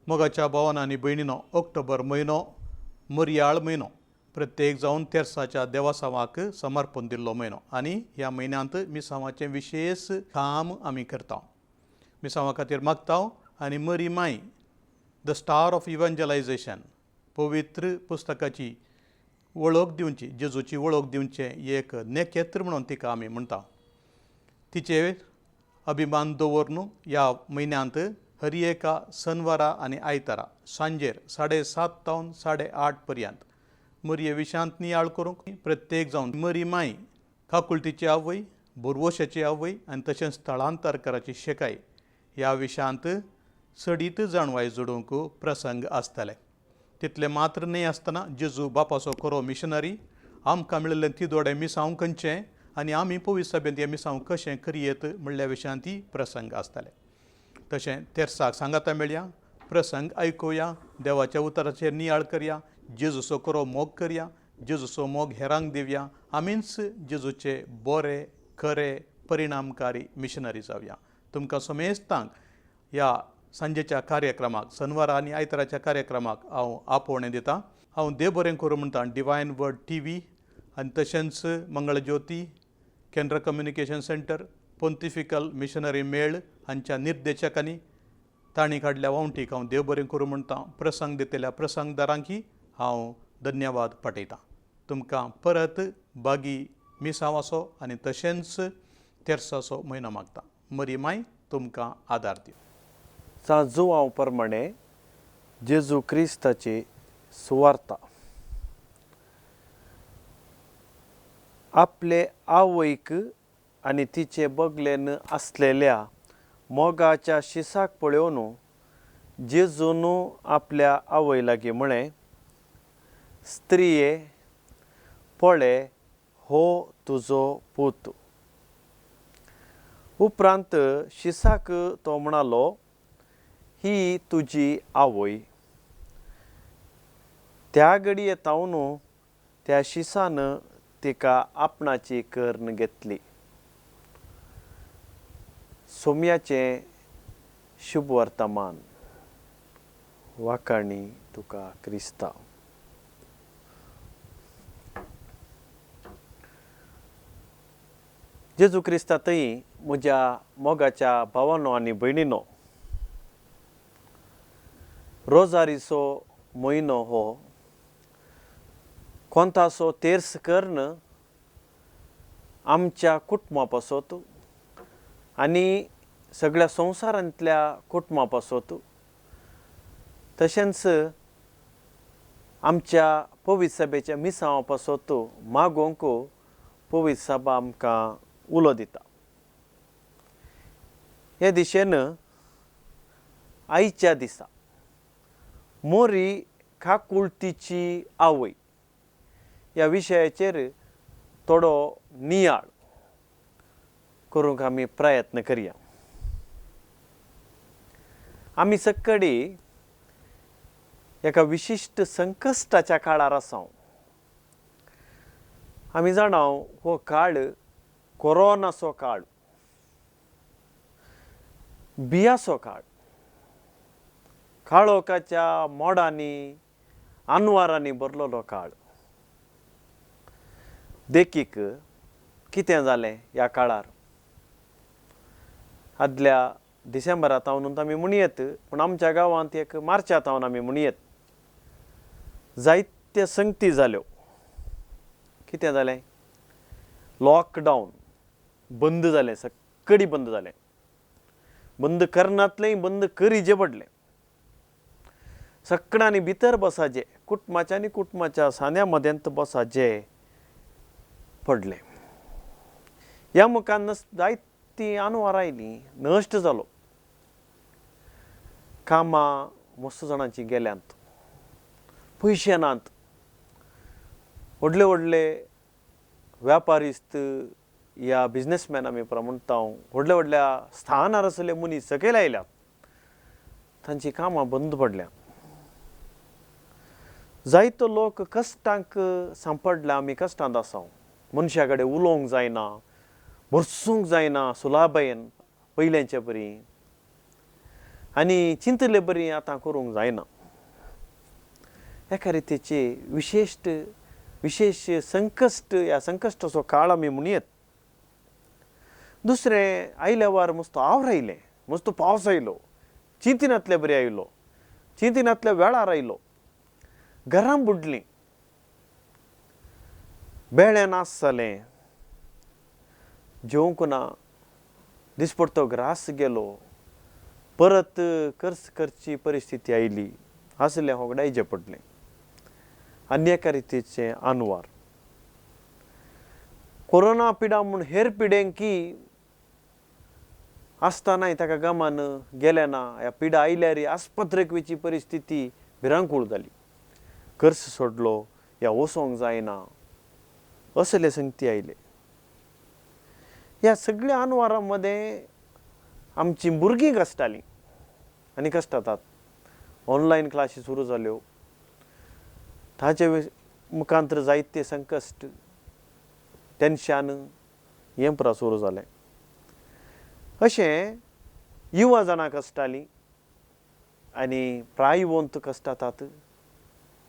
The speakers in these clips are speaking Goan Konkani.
मोगाच्या भावान आनी भयणीनो, ऑक्टोबर म्हयनो मरयाळ म्हयनो, प्रत्येक जावन तेर्साच्या देवासांवाक समर्पण दिल्लो म्हयनो आनी ह्या म्हयन्यांत मिसांवाचें विशेश काम आमी करता. मिसांवा खातीर मागता आनी मरी my the star of इव्हंजलायझेशन पवित्र पुस्तकाची वळख दिवची, जेजूची वळख दिवचें एक नेकेत्र म्हणून तिका आमी म्हणटा. तिचे अभिमान दवरून ह्या म्हयन्यांत हर एका सनवारा आनी आयतारा सांजेर 7:30 तावन 8:30 पर्यंत मरये विशांत नियाळ करूंक प्रत्येक जावन मरी माय काकुळटीची आवय, बोरवोशाची आवय आनी तशेंच स्थळांतरकाराची शेकाय ह्या विशांत चडीत जाणवाय जोडूंक प्रसंग आसतले. तितलें मात्र न्हय आसतना जेजू बापाचो खरो मिशनरी आमकां मेळिल्लें तिदोडें मिसांव खंयचें आनी आमी पवित्र सभेंत हें मिसांव कशें करयेत म्हणल्या विशयांत प्रसंग आसतले. तशें तेर्साक सांगाता मेळया, प्रसंग आयकुया, देवाच्या उतराचेर नियाळ करया, जेजूचो खरो मोग करया, जेजूचो मोग हेरांक दिवया, आमीच जेजूचे बरे खरे परिणामकारी मिशनरी जावया. तुमकां समेस्तांक ह्या सांजेच्या कार्यक्रमाक, सनवारा आनी आयताराच्या कार्यक्रमाक हांव आपोवणें दितां. हांव देव बरें करूं म्हणटा डिवायन वर्ड टी व्ही आनी तशेंच Mangaljyoti, Kendra communication centre, pontifical missionary मेळ हांच्या निर्देशकांनी तांणी काडल्या वावटीक हांव देव बरें करूं म्हणटा. प्रसंग दितल्या प्रसंगदारांकी हांव धन्यवाद पाठयतां. तुमकां परत बागी मिसांवाचो आनी तशेंच तेर्साचो म्हयनो मागता. मरी माय तुमकां आदार दिवं. सांत जुवांव प्रमाणे जेजू क्रिस्ताची सुवार्ता. आपले आवयक आनी तिचे बगलेन आसलेल्या मोगाच्या शिसाक पळोवन जेजून आपल्या आवय लागीं म्हळें, स्त्रिये पळे हो तुजो पूत. उपरांत शिसाक तो म्हणालो, ही तुजी आवय. त्या घडये तावन त्या शिसान तिका आपणाची कर्ण घेतली. सोम्याचें शुभ वर्तमान. वाखाणी तुका क्रिस्तांव. जेजू क्रिस्ता थंय म्हज्या मोगाच्या भावानो आनी भयणीनो, रोजारीचो म्हयनो हो कोंताचो तेर्स कर्ण आमच्या कुटुंबा पासत आनी सगळ्या संवसारांतल्या कुटुंबा पासत, तशेंच आमच्या पवित्र सभेच्या मिसांवा पासत मागोवंक पवित्र सभा आमकां उलो दिता. हे दिशेन आयच्या दिसा मोरी काकुळतीची आवय ह्या विशयाचेर थोडो नियाळ करूंक आमी प्रयत्न करया. आमी सक्कडी एका विशिश्ट संकश्टाच्या काळार आसा. आमी जाणा हो काळ कोरोनाचो काळ, बियाचो काळ, काळोखाच्या मोडांनी आनवारांनी भरलेलो काळ. देखीक कितें जालें ह्या काळार, आदल्या डिसेंबरा तावन आमी म्हणयेत, पूण आमच्या गांवांत एक मार्चा तावन आमी म्हणयेत, जायते संगती जाल्यो. कितें जालें, लॉकडावन बंद जालें, सक्कडी बंद जालें. बंद करनातलें, बंद करीजे पडलें. सगळ्यांनी भितर बसाचे, कुटुंबाच्या आनी कुटुंबाच्या सांद्या मदेंत बसाचे पडलें. ह्या मुखार जायतीं आनवार आयलीं, नश्ट जालो. कामां मस्त जाणांची गेल्यांत, पयशे नात. व्हडले व्हडले व्यापारिस्त या बिजनेसमॅन आमी म्हणटा, व्हडल्या व्हडल्या स्थानार आसले मनीस सकयल आयल्यात, तांचीं कामां बंद पडल्या. जायतो लोक कश्टांक सांपडल्या. आमी कश्टांत आसा. मनशा कडेन उलोवंक जायना, भरसूंक जायना सुलाबायेन पयल्यांचे परी. आनी चिंतले बरी आतां करूंक जायना. एका रितीचे विशेश्ट विशेश संकश्ट, ह्या संकश्टाचो काळ आमी म्हणयेत. दुसरें आयल्यावार मस्त आवर आयलें, मस्त पावस आयलो, चिंतिनातले बरी आयलो, चिंतिनातल्या वेळार आयलो, घरां बुडलीं, बेळें नाश जालें, जेवंक ना, दिसपडतो ग्रास गेलो, परत खर्च करची परिस्थिती आयली, आसलें होगडायचें पडलें. आनी एका रितीचें आनवार कोरोना पिडा म्हूण हेर पिडेंकी आसतनाय ताका गमान गेलें ना. ह्या पिडा आयल्यार आस्पत्रेक वयची परिस्थिती भिरांकूळ जाली, खर्च सोडलो, ह्या वचोंक जायना असले संगती आयले. ह्या सगळ्या आनवारां मदें आमचीं भुरगीं कश्टालीं आनी कश्टातात. ऑनलायन क्लासी सुरू जाल्यो, ताचे मुखांतर जायते संकश्ट टेंशन हें पुरा सुरू जालें. अशें युवा जाणां कश्टालीं आनी प्रायवंत कश्टातात,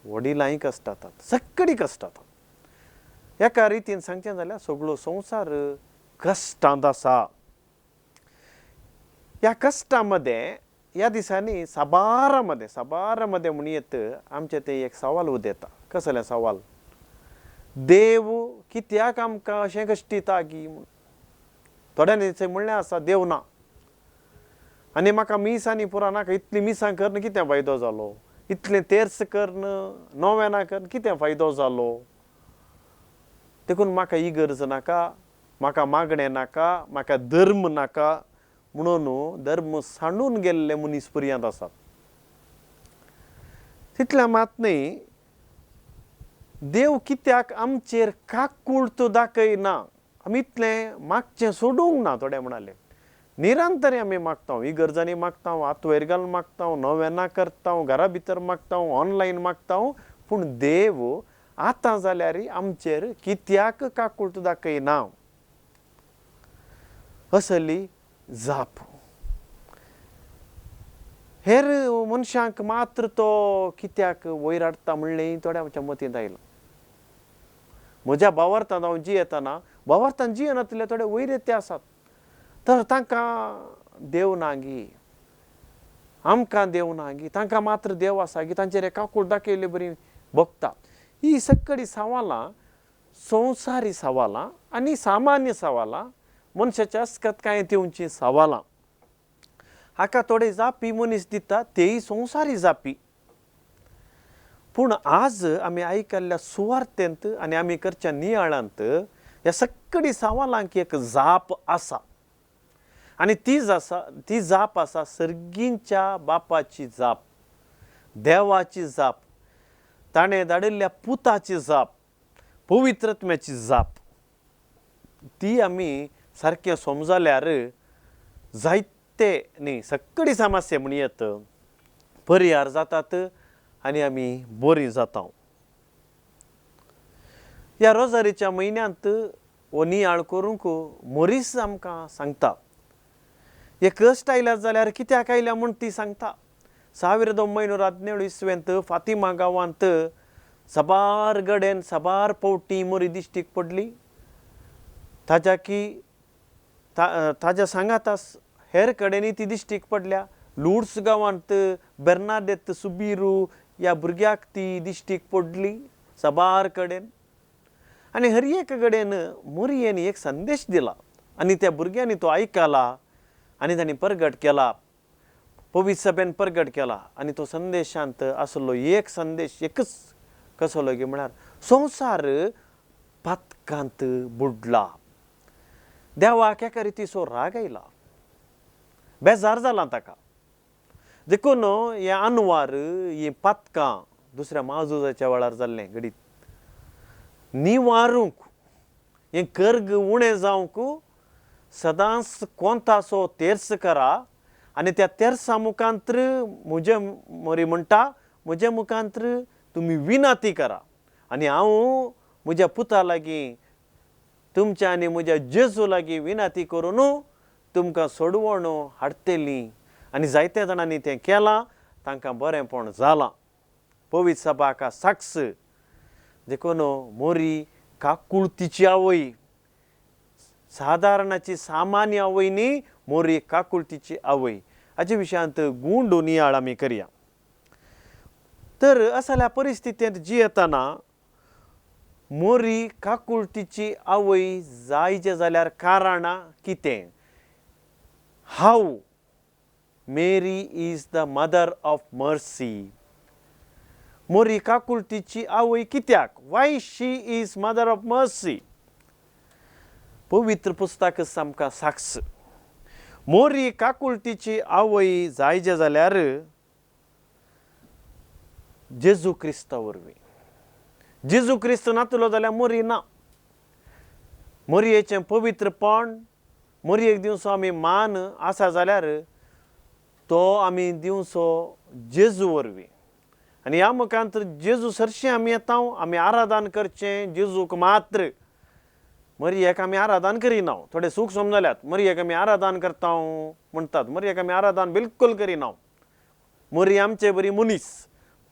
वडिलांय कश्टातात, सगळीं कश्टातात. एका रितीन सांगचें जाल्यार सगळो संवसार कश्टांत आसा. ह्या कश्टां मदें ह्या दिसांनी साबारा मदें साबारा मदें म्हणयेत आमचें तें एक सवाल उदेता. कसलें सवाल? देव कित्याक आमकां अशें कश्टिता गी म्हूण. थोड्यांनी म्हणलें आसा देव ना आनी म्हाका मीस आनी पुरा नाका, इतलीं मिसां करून कितें फायदो जालो, इतलें तेर्स करून नोवेनां करून कितें फायदो जालो, देखून म्हाका इगर्ज नाका, म्हाका मागणें नाका, म्हाका धर्म नाका म्हणून धर्म सांडून गेल्ले मनीस पर्यंत आसात. तितलें मात न्हय, देव कित्याक आमचेर काकूळट दाखयना, आमी इतलें मागचें सोडूंक ना. थोडे म्हणाले निरंतर आमी मागता, इगर्जांनी मागता, हात वयर घालून मागता, नोवेनां करता, घरा भितर मागता, ऑनलायन मागता, पूण देव आतां जाल्यार आमचेर कित्याक काकूळट दाखयना असली जाप. हेर मनशांक मात्र तो कित्याक वयर हाडटा म्हणलें थोड्या आमच्या मतींत आयलां. म्हज्या भावार्थान हांव जियेतना भावार्थान जियेनातले थोडे वयर ते आसात, तर तांकां देव ना गी, आमकां देव ना गी, तांकां मात्र देव आसा गी, तांचेर काकूळ दाखयल्ले बरी भोगता. ही सगळीं सवालां संवसारी सवालां आनी सामान्य सवालां, मनशाच्या अस्कत कांय दिवचीं सवालां. हाका थोडे जापी मनीस दिता तेय संवसारी जापी. पूण आज आमी आयकल्ल्या सुवार्थेंत आनी आमी करच्या नियाळांत ह्या सगळीं सवालांक एक जाप आसा आनी ती आसा ती जाप आसा सर्गींच्या बापाची जाप, देवाची जाप, ताणें धाडिल्ल्या पुताची जाप, पवित्रत्म्याची जाप. ती आमी सारकें समजल्यार जायते न्ही सगळी समस्या म्हणयेत परिहार जातात आनी आमी बरीं जाता. ह्या रोजारीच्या म्हयन्यांत हो नियाळ करूंक मोरीस आमकां सांगता. हे कश्ट आयल्यात जाल्यार कित्याक आयल्या म्हूण ती सांगता. 1917 इसवेंत फातिमा गांवांत साबार गडेन साबार पावटी मोरी दिश्टीक पडली. ताज्या की ताज्या सांगाता हेर कडेनय ती दिश्टीक पडल्या. लुड्स गांवांत बेर्नादेत सुबीरू ह्या भुरग्याक ती दिश्टीक पडली साबार कडेन. आनी हर एक कडेन मोरयेन एक संदेश दिला आनी त्या भुरग्यांनी तो आयकला आनी तांणी परगट केला, पवित्र सभेन परगट केला. आनी तो संदेशांत आसलो एक संदेश एकच कसलो की म्हळ्यार संवसार पातकांत बुडला, देवाक एका रितीचो राग आयला, बेजार जाला ताका. देखून हे अनवार ही पातकां दुसऱ्या म्हाझुजाच्या वेळार जाल्लें घडीत निवारूंक, हें कर्ग उणें जावंक सदांच कोंताचो तेर्स करा आनी त्या तेर्सा मुखांत्र म्हजे मोरी म्हणटा म्हज्या मुखांत्र तुमी विनाती करा आनी हांव म्हज्या पुता लागीं तुमच्या आनी म्हज्या जेजू लागीं विनाती करून तुमकां सोडवण हाडटली. आनी जायत्या जाणांनी तें केलां, तांकां बरेंपण जालां. पवित्र सभा हाका साक्ष. देखून मोरी काकुळतीची आवय, सादारणाची सामान्य आवय न्ही, मोरी काकुळतीची आवय. हाचे विशयांत गुंड नियाळ आमी करया. तर असल्या परिस्थितींत जियेतना मोरी काकुळतीची आवय जायचे जाल्यार कारणां कितें? How Mary is the mother of mercy. मोरी काकुळतीची आवय कित्याक? Why she is mother of mercy? पवित्र पुस्तकच आमकां साक्ष. मोरी काकुळतीची आवय जायचे जाल्यार जेजू क्रिस्ता वरवीं. जेजू क्रिस्त नातलो जाल्यार मोरी ना. मोरयेचें पवित्रपण, मोरयेक दिवचो आमी मान आसा जाल्यार तो आमी दिवचो जेजू वरवीं. आनी ह्या मुखांत जेजू सरशीं आमी येता, आमी आराधन करचें जेजूक मात्र. मरयेक आमी आराधन करिना. थोडे सूख समजल्यात, मरयेक आमी आराधन करता म्हणटात. मरयेक आमी आराधन बिलकूल करिना. मरी आमचे बरी मनीस,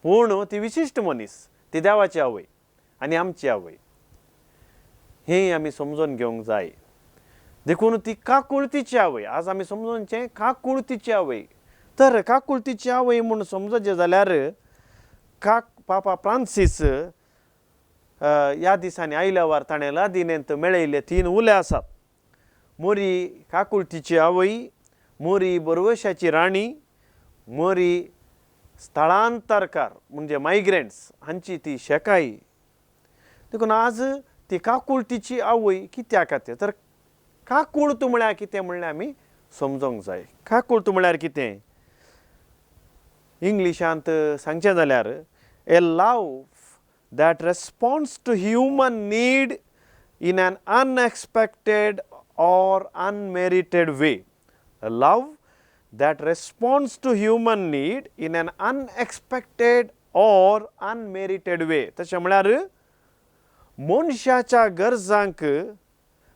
पूण ती विशिश्ट मनीस, ती देवाची आवय आनी आमची आवय, हें आमी समजून घेवंक जाय. देखून ती काकुळतीची आवय. आज आमी समजूनचें काकुळतीची आवय. तर काकुळतीची आवय म्हूण समजचें जाल्यार पापा फ्रांसीस ह्या दिसांनी आयल्यावर ताणें लादिनेंत मेळयल्ले 3 उले आसात. मोरी काकुळतीची आवय, मोरी बरवशाची राणी, मोरी स्थळांतरकार म्हणजे मायग्रंट्स हांची ती शेकाय. देखून आज ती काकुळतीची आवय कित्याक खातीर? तर काकुळत म्हळ्यार कितें म्हणलें आमी समजोंक जाय. काकुळत म्हळ्यार कितें? इंग्लिशांत सांगचें जाल्यार a love that responds to human need in an unexpected or unmerited way. A love that responds to human need in an unexpected or unmerited way. तशें म्हळ्यार मनशाच्या गरजांक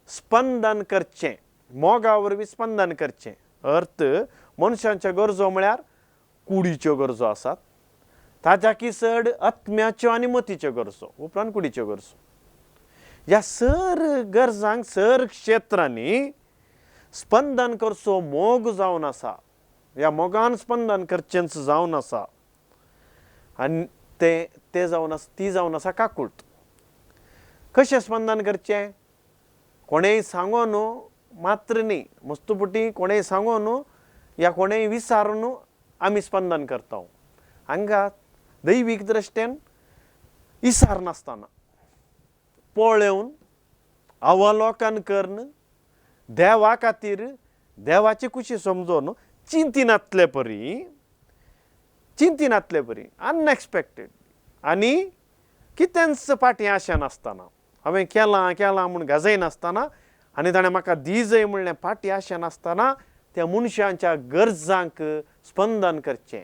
स्पंदन करचें, मोगा वरवीं स्पंदन करचें. अर्थ मनशांच्यो गरजो म्हळ्यार कुडीच्यो गरजो आसात, ताच्याकी चड आत्म्याच्यो आनी मतीच्यो गरजो, उपरांत कुडीच्यो गरजो. ह्या सर गरजांक सर क्षेत्रांनी स्पंदन करचो मोग जावन आसा. ह्या मोगान स्पंदन करचेंच जावन आसा आनी ते ते जावन आसा, ती जावन आसा काकुळट. कशें स्पंदन करचें? कोणेय सांगो न्हू मात्र न्ही, मस्तपुटी कोणेय सांगो न्हू या कोणेय विचारून न्हू आमी स्पंदन करता. हांगा दैवीक दृश्टेन इसार नासतना पळोवन अवलोकन करून देवा खातीर देवाची खुशी समजून चिंतिनातले परी, चिंतिनातले परी अनएक्सपेक्टेड आनी कितेंच फाटीं आशा नासतना, हांवें केलां केलां म्हूण गाजयनासतना आनी ताणें म्हाका दिजय म्हणलें फाटीं आशा नासतना त्या मनशांच्या गरजांक स्पंदन करचें.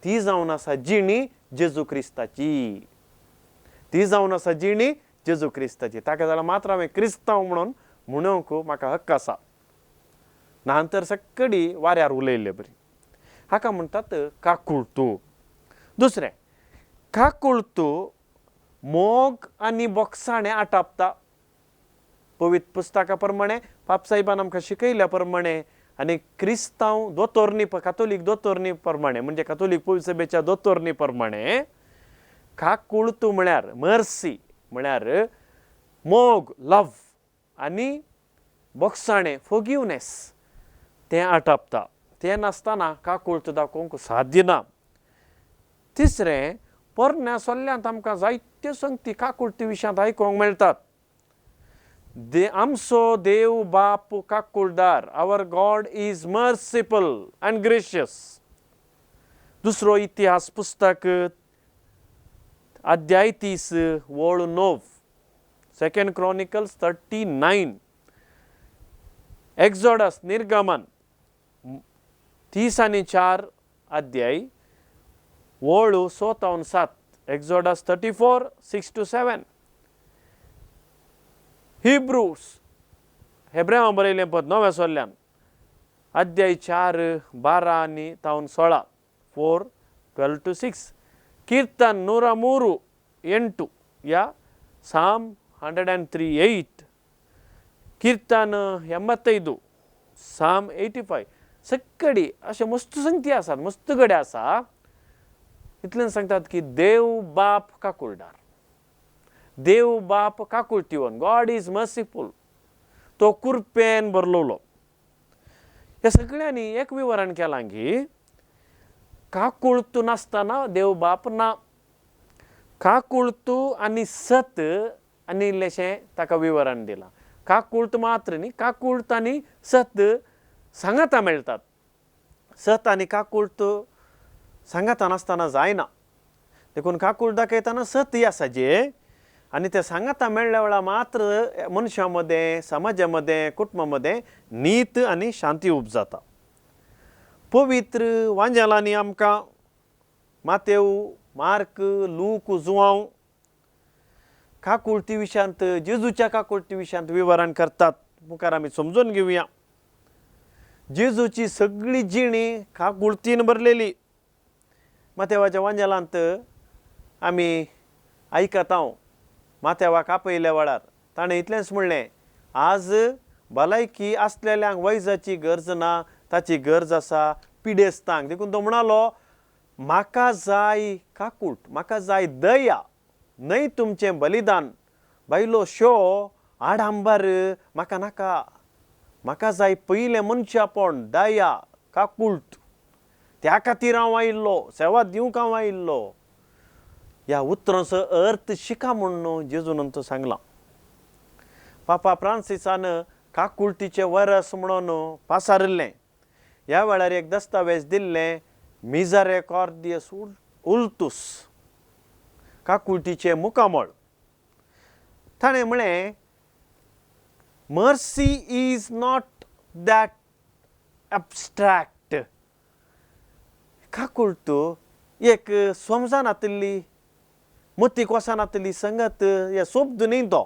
ती जावन आसा जिणी जेजू क्रिस्ताची. ती जावन आसा जिणी जेजू क्रिस्ताची. ताका जाल्यार मात्र हांवें क्रिस्तांव म्हणून म्हणूंक म्हाका हक्क आसा, ना तर सक्कडी वाऱ्यार उलयल्ले बरी. हाका म्हणटात काकुळतू. दुसरें, काकुळतू मोग आनी बोगसाणें आटापता. पवित्र पुस्तका प्रमाणे, पापसाहेबान आमकां शिकयल्या प्रमाणे आनी क्रिस्तांव दोतोरनी, कातोलीक दोतोरनी प्रमाणे, म्हणजे कातोलीक पवित्र सभेच्या दोतोरनी प्रमाणे काकुळतू म्हळ्यार मर्सी म्हळ्यार मोग, लव आनी बोगसाणें, फोगिवनेस तें आटापता. तें नासतना काकुळत दाखोवंक साध्य ना. तिसरें, पोरण्या सल्ल्यांत आमकां जायत्यो संगती काकुळती विशयांत आयकूंक मेळटात. आमचो देव बाप काकुळदार, our God is merciful and gracious. दुसरो इतिहास पुस्तक अध्याय 30 वळ 9, सेकंड क्रॉनिकल्स 39, एक्झोडस निर्गमन 34 अध्याय वळ 6-7, एक्झोडस 34 6-7, हिब्रूस हेब्रेवां बरयलें पद 9व्या सोल्ल्यान अध्याय 4 12 आनी तावन 16, 4 12 to 6. Kirtan 103 8 yeah Psalm 103 8, Kirtan 85, Psalm 85. सक्कडी अशें मस्त संगती आसात, मस्त गडे आसा. इतल्यान सांगतात की देव बाप काकुळदार, देव बाप काकुळटिवन, गॉड is merciful, तो कुरपेन भरलोलो. ह्या सगळ्यांनी एक विवरण केलां की काकुळतू नासतना देव बाप ना. काकुळतू आनी सत आनी इल्लेशें ताका विवरण दिलां. काकुळत मात्र न्ही, काकुळत आनी सत सांगाता मेळटात. सत आनी काकुळत सांगाता नासतना जायना, देखून काकुळत दाखयतना सत आसा जे, आनी ते सांगाता मेळ्ळ्या वेळार मात्र मनशां मदें, समाजा मदें, कुटुंबा मदें नीत आनी शांती उपजाता. पवित्र वांजेलांनी आमकां मातेव, मार्क, लूक, जुआंव काकुळटी विशयांत, जेजूच्या काकुळटी विशयांत विवरण करतात. मुखार आमी समजून घेवया. जेजूची सगळी जिणी काकुळटीन भरलेली. मातेवाच्या वांजेलांत आमी आयकता, मातेवाक आपयल्या वेळार ताणें इतलेंच म्हणलें, आज भलायकी आसलेल्यांक वैजाची गरज ना, ताची गरज आसा पिडेस्तांक. देखून तो म्हणालो, म्हाका जाय काकूट, म्हाका जाय दया, न्हय तुमचें बलिदान. बायलो शो आडांबर म्हाका नाका, म्हाका जाय पयलें मनशापण, दया, काकूट. त्या खातीर हांव आयिल्लो, सेवा दिवंक हांव आयिल्लो. ह्या उतरांचो अर्थ शिका म्हूण जेजून तो सांगलां. पापा फ्रांसिसान काकुळटीचें वरस म्हणून पासारिल्लें. ह्या वेळार एक दस्तावेज दिल्लें, मिजरेकॉर्दियस उल्तूस, काकुळटीचें मुखामळ. ताणें म्हळें, mercy is not that abstract. काकुळट एक समजनातिल्ली, मतीक वचनातिल्ली संगत, हे शब्द न्ही तो,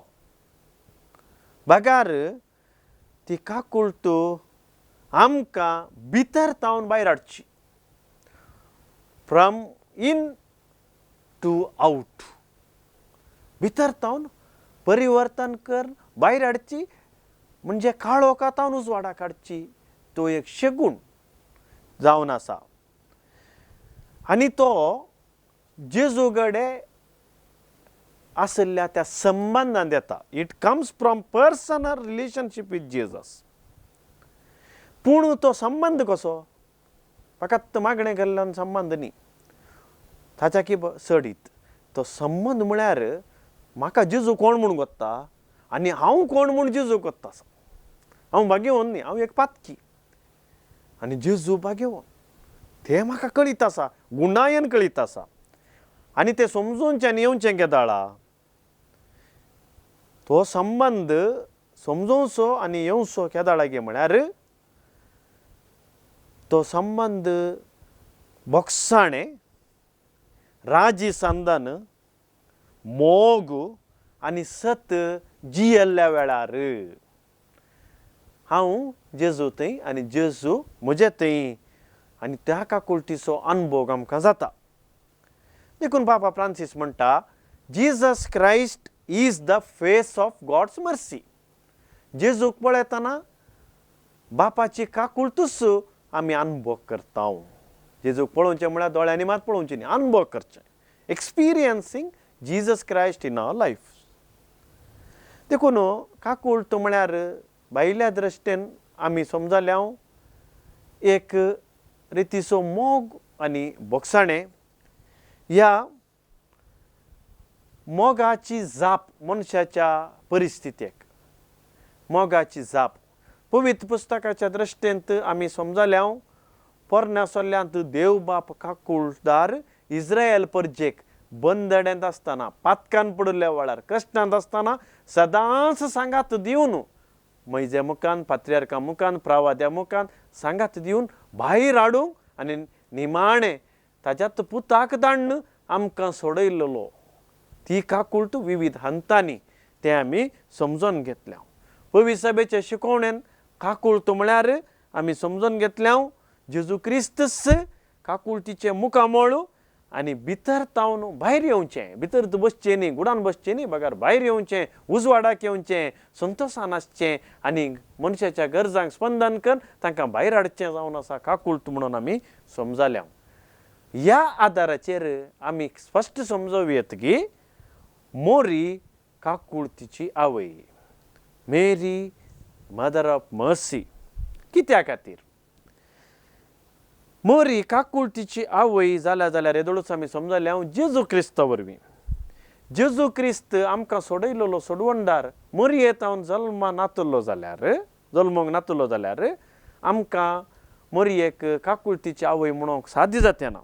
बगार ती काकुळट आमकां भितर तावन भायर हाडची, फ्रॉम इन टू आवट. भितर तावन परिवर्तन कर भायर हाडची, म्हणजे काळोखा तावन उजवाडाक हाडची. तो एक शगूण जावन आसा आनी तो जेजू कडेन आशिल्ल्या त्या संबंदान येता. It comes from personal relationship with Jesus. पूण तो संबंद कसो, फकत मागणें केल्ल्यान संबंद न्ही, ताच्या की चडीत तो संबंद म्हळ्यार म्हाका जेजू कोण म्हूण कोत्ता आनी हांव कोण म्हूण जेजू कोत्ता. हांव भाग्यवन न्ही, हांव एक पातकी आनी जेजू भाग्यवन, तें म्हाका कळीत आसा, गुणायन कळीत आसा. आनी तें समजूनचें आनी येवचें केदाळा तो संबंद समजोवचो आनी येवचो केदाळा गे म्हळ्यार तो संबंद बोगसाणें, राजी संदन, मोग आनी सत जियेल्ल्या वेळार हांव जेजू थंय आनी जेजू म्हजे थंय, आनी त्या काकुळटीचो अनुभव आमकां जाता. देखून पापा फ्रांसीस म्हणटा, Jesus Christ is the face of God's mercy. जेजूक पळयतना बापाची काकुळटूच आमी अनुभव करता. जेजूक पळोवचें म्हळ्यार दोळ्यांनी मात पळोवचें न्ही, अनुभव करचें, Experiencing Jesus Christ in our life. देखून काकुळट म्हळ्यार भायल्या दृश्टीन आमी समजल्या एक रितीचो मोग आनी बोगसाणें. ह्या मोगाची जाप मनशाच्या परिस्थितीक, मोगाची जाप पवित्र पुस्तकाच्या दृश्टींत आमी समजल्या. पोरण्या सोल्ल्यांत देव बाप काकुळदार इस्रायल परजेक बंदड्यांत आसतना, पातकान पडिल्ल्या वेळार, कश्टांत आसतना सदांच सांगात दिवन, मैजे मुखान, पात्रियार्का मुखान, प्रावाद्या मुखान सांगात दिवन भायर हाडूंक आनी निमाणें ताज्यात पुताक दाण्ण आमकां सोडयलेलो. ती काकुळट विविध हंतांनी तें आमी समजून घेतल्या. पवित्र सभेचे शिकवणेन काकुळट म्हळ्यार आमी समजून घेतल्या जेजू क्रिस्तस काकुळटीचें मुखामळ आनी भितर तावन भायर येवचें, भितर बसचें न्ही, गुडान बसचें न्ही, बगर भायर येवचें, उजवाडाक येवचें, संतोशान आसचें आनी मनशाच्या गरजांक स्पंदन करून तांकां भायर हाडचें जावन आसा काकुळट म्हणून आमी समजाल्या. ह्या आदाराचेर आमी स्पश्ट समजूं येत की मोरी काकुळटीची आवय, मेरी मदर ऑफ मर्सी. कित्या खातीर मोरी काकुळटीची आवय जाल्या जाल्यार येदोळूच आमी समजले हांव जेजू क्रिस्ता वरवीं. जेजू क्रिस्त आमकां सोडयलेलो सोडवणदार मोरयेंत हांव जल्मा नातलो जाल्यार, जल्मोंक नातलो जाल्यार आमकां मोरयेक काकुळटीची आवय म्हणूंक साध्य जाता ना.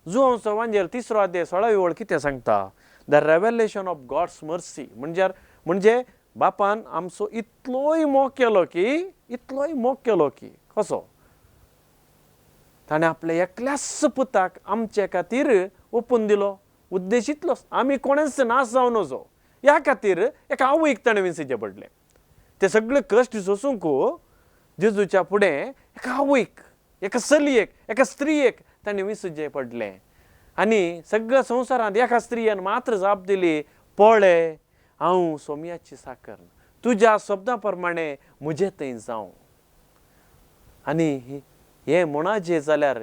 जुवांचो वांजेल 3रो अध्याय 16वी वळ कितें सांगता? The revelation of God's mercy. म्हणजे बापान आमचो इतलोय मोग केलो की, इतलोय मोग केलो की कसो ताणें आपल्या एकल्याच पुताक आमचे खातीर ओपून दिलो. उद्देश इतलोच, आमी कोणेच नाश जावन वचो ह्या खातीर एका आवयक ताणें विंचचें पडलें. ते सगळे कश्ट सोसूंक जेजूच्या फुडें एका आवयक, एका चलयेक, एका स्त्रियेक ताणें विंचचें पडलें. आनी सगळ्या संवसारांत एका स्त्रियेन मात्र जाप दिली, पळय हांव सोम्याची साकर, तुज्या शब्दा प्रमाणे म्हजे थंय जावं. आनी हें म्हणाचें जाल्यार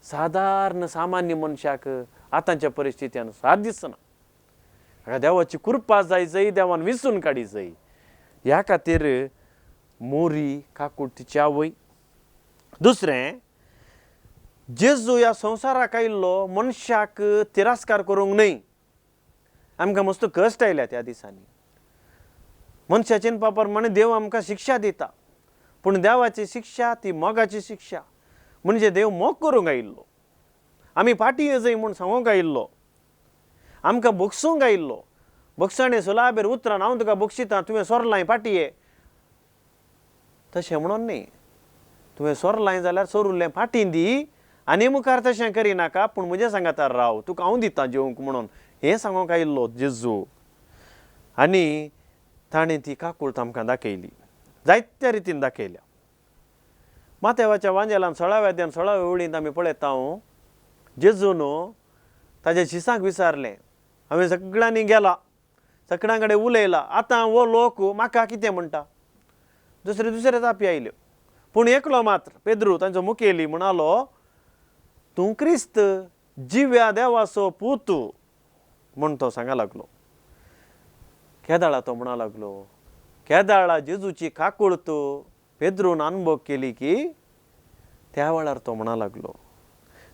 सादारण सामान्य मनशाक आतांच्या परिस्थितीन साथ दिसना. हाका देवाची कृपा जाय जय, देवान विसून काडी जाय. ह्या खातीर मोरी काकुळटीची आवय. दुसरें, जेजू ह्या संवसाराक आयिल्लो मनशाक तिरस्कार करूंक न्हय. आमकां मस्त कश्ट आयल्या त्या दिसांनी. मनशाचे चिंतपा प्रमाणे देव आमकां शिक्षा दिता, पूण देवाची शिक्षा ती मोगाची शिक्षा. म्हणजे देव मोग करूंक आयिल्लो, आमी फाटीं येजय म्हूण सांगूंक आयिल्लो, आमकां बगसूंक आयिल्लो. बगसाणे सुलाबेर उतरान हांव तुका बगशितां, तुवें सोरलां फाटीं ये, तशें म्हणून न्ही. तुवें सोरलां जाल्यार सोरुल्लें फाटीं दी आनी मुखार तशें करिनाका, पूण म्हजें सांगातार राव, तुका हांव दितां जेवंक म्हणून हें सांगूंक आयिल्लो जेजू. आनी ताणें ती काकूळट आमकां दाखयली, जायत्या रितीन दाखयल्या. माथेवाच्या वांजेलान 16व्या अध्यायान 16व्या ओळींत आमी पळयता, जेजून ताज्या शिसांक विचारलें, हांवें सगळ्यांनी गेला, सगळ्यां कडेन उलयला, आतां हो लोक म्हाका कितें म्हणटा? दुसरे दुसरे जापी आयल्यो, पूण एकलो मात्र पेद्रू तांचो मुखेली म्हणालो, तूं क्रिस्त जिव्या देवाचो पूत म्हूण तो सांगा लागलो. केदाळा तो म्हणा लागलो, केदाळा जेजूची काकूळट पेद्रून अनुभव केली की त्या वेळार तो म्हणा लागलो.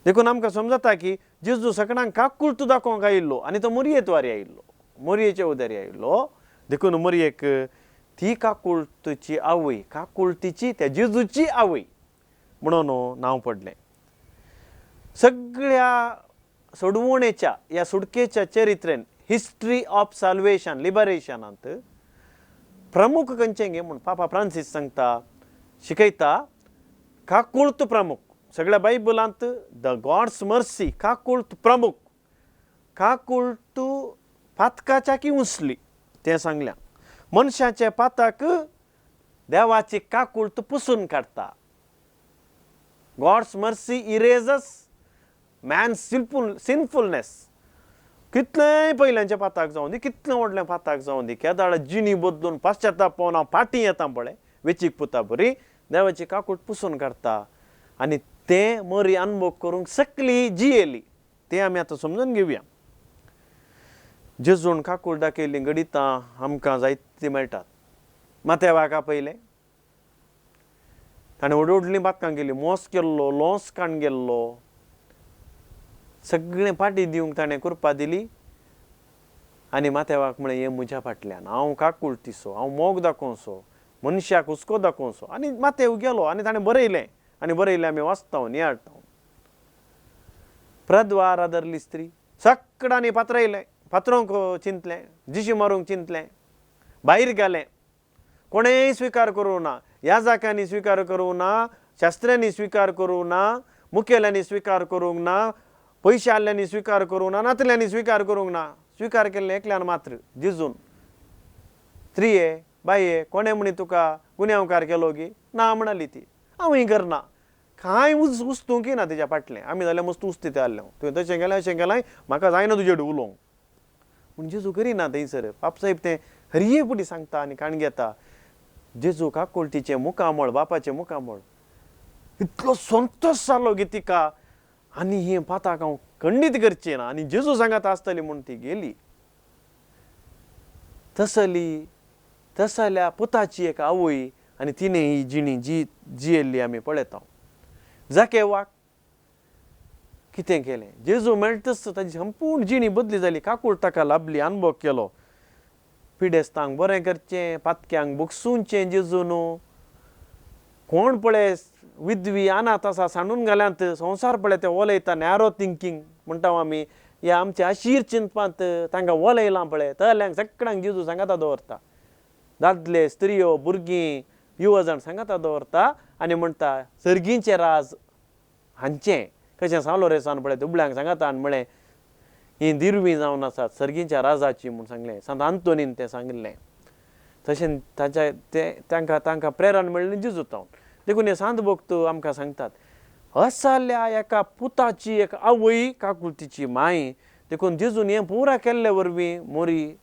देखून आमकां समजता की जेजू सगळ्यांक काकूळट दाखोवंक आयिल्लो आनी तो मोरयेतवारी आयिल्लो, मोरयेच्या उदारी आयिल्लो. देखून मोरयेक ती काकूळटीची आवय, काकूळटीची त्या जेजूची आवय म्हणून नांव पडलें. सगळ्या सोडवणेच्या ह्या सुटकेच्या चरित्रेन, हिस्ट्री ऑफ साल्वेशन, लिबरेशनांत प्रमुख खंयचें गे म्हूण पापा फ्रांसीस सांगता, शिकयता, काकूळट प्रमुख. सगळ्या बायबलांत the God's mercy, काकूळट प्रमुख. काकूळट पातकाच्या की उंचली तें सांगल्या. मनशाचे पाताक देवाची काकूळट पुसून काडटा. God's mercy erases man sinfulness. कितलेंय पयल्यांच्या पाताक जावं दी, कितलें व्हडलें पाताक जावं दी, केदाळ जिणी बदलून पाश्चाताप पावन हांव फाटीं येता पळय वेचीक पुता बरी, देवाची काकूट पुसून काडटा. आनी तें मरी अनुभव करूंक सकली जियेली, तें आमी आतां समजून घेवया. जेजून काकूट दाखयल्लीं गणितां आमकां जायतीं मेळटात. माथ्यावाक आपयलें, ताणें व्हड व्हडलीं बातकां केलीं, मोस केल्लो, लोस काण गेल्लो, सगळें फाटीं दिवंक ताणें कृपा दिली. आनी माथ्यावाक म्हळें, हें म्हज्या फाटल्यान, हांव काकुळटीचो, हांव मोग दाखोवचो, मनशाक हुस्को दाखोवचो. आनी माथ्याव गेलो आनी ताणें बरयलें, आनी बरयलें आमी वाचता नियाळटा. प्रद्वार आदरली स्त्री, सगळ्यांनी पात्रायलें, पात्रोंक चिंतलें, जिशी मारूंक चिंतलें, भायर गेलें, कोणेंय स्विकार करूं ना, याजाकांनी स्विकार करूं ना, शास्त्र्यांनी स्विकार करूं ना, मुखेल्यांनी स्विकार करूंक ना, पयशे आल्ल्यांनी स्विकार करूंक ना, नातल्यांनी स्विकार करूंक ना. स्विकार केल्लें एकल्यान मात्र, जेजून. स्त्रिये बाये, कोणें म्हणी तुका गुन्यांवकार केलो की ना म्हणाली ती, हांवूय करना, कांय उस्तूंक ना तेज्या फाटलें, आमी जाल्यार मस्त उस्ती आसलें, तुवें तशें केलें अशें केलें, म्हाका जायना तुजे कडेन उलोवंक। पूण जेजू करिना थंयसर, बापसाहेब तें हरये फुडें सांगता आनी काण घेता। जेजू काकुळटीचें मुखामळ, बापाचें मुखामळ, इतलो संतोश जालो की तिका आनी हें पाताक हांव खंडीत करचें ना आनी जेजू सांगात आसतली म्हूण ती गेली। तसली तसल्या पुताची एक आवय आनी तिणें ही जिणी जी जियेल्ली आमी पळयता। जाकेवाक कितें केलें, जेजू मेळटच ताजी संपूर्ण जिणी बदली जाली, काकूळ ताका लाभली, अनुभव केलो, पिडेस्तांक बरें करचें, पातक्यांक बगसुचें जेजून, कोण पळय विधवी अनाथ आसा सांडून घाल्यात, संवसार पळय ते उलयता, नॅरो थिंकींग म्हणटा आमी, ह्या आमच्या अशीर चिंतपांत तांकां उलयलां पळय, तल्यांक सगळ्यांक जेजू सांगाता दवरता, दादले स्त्रियो भुरगीं युवजण सांगाता दवरता आनी म्हणटा सर्गींचें राज हांचें, कशें सांलो रेसान पळय दुबळ्यांक सांगाता आनी म्हळें हीं दिरवीं जावन आसात सर्गींच्या राजाची म्हूण सांगलें, सांत आंतोनीन तें सांगिल्लें। तशें ताच्या तें तांकां तांकां प्रेरण मेळ्ळें जेजू तावन। देखून हे सांत भक्त आमकां सांगतात असल्या एका पुताची एक आवय काकुळटीची माय। देखून जेजून हें पुरा केल्ले वरवीं मोरी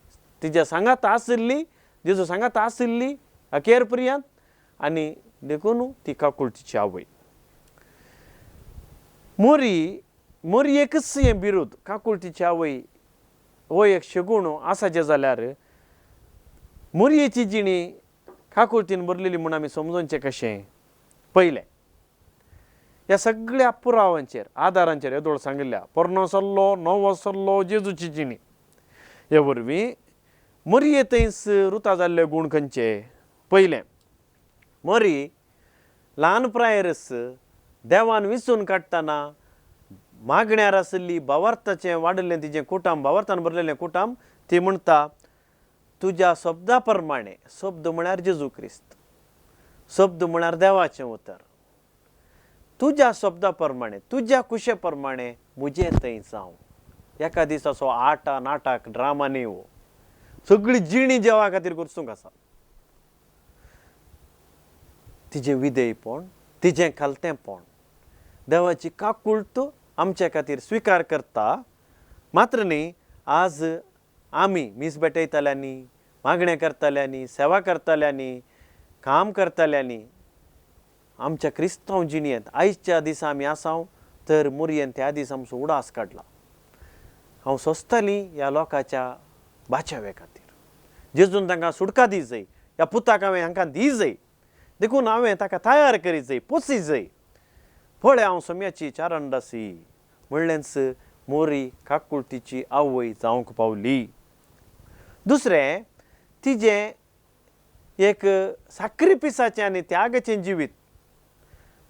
तिज्या सांगात आशिल्ली, जेजू सांगात आशिल्ली अखेर पर्यंत, आनी देखून ती काकुळटीची आवय मोरी। मोरयेकच हें बिरूद काकुळटीची आवय हो एक शगूण आसाचें जाल्यार मोरयेची जिणी काकुळटीन भरलेली म्हूण आमी समजोवचें कशें? पयलें ह्या सगळ्या पुरावांचेर आदारांचेर येदोळ सांगिल्ल्या पोरणो सल्लो नवो सल्लो जेजूची जिणी हे वरवीं मोरये थंयच रुता जाल्ले गूण खंयचे? पयलें, मोरी ल्हान प्रायरच देवान विसून काडटना मागण्यार आशिल्ली भावार्थाचें वाडिल्लें तिजें कुटाम, भावार्थान भरलेलें कुटाम, ती म्हणटा तुज्या शब्दा प्रमाणे, शब्द म्हळ्यार जेजू क्रिस्त, शब्द म्हळ्यार देवाचें उतर, तुज्या शब्दा प्रमाणे तुज्या कुशे प्रमाणे म्हजें थंय जावं। एका दिसाचो आटा नाटक ड्रामा न्ही हो, सगळी जिणी देवा खातीर करसूंक आसा। तिजें विधेयपण, तिजें खालतेंपण, देवाची काकुळट आमचे खातीर स्विकार करता। मात्र न्ही आज आमी मीस भेटयतल्यांनी, मागणें करतल्यांनी, सेवा करतल्यांनी, काम करतल्यांनी आमच्या क्रिस्तांव जिणेंत आयच्या दिसा आमी आसाव तर मोरयेन त्या दिसा आमचो उडास काडला। हांव सोंसताली ह्या लोकांच्या बाचावे खातीर, जेजून तांकां सुटका दी जाय, ह्या पुताक हांवें हांकां दी जाय, देखून हांवें ताका तयार करी जाय, पोसी जाय। पळय हांव सोम्याची चारणदासी म्हणलेंच मोरी काकुळटीची आवय जावंक पावली। दुसरें, तिजें एक साक्रिफिसाचें आनी त्यागाचें जिवीत,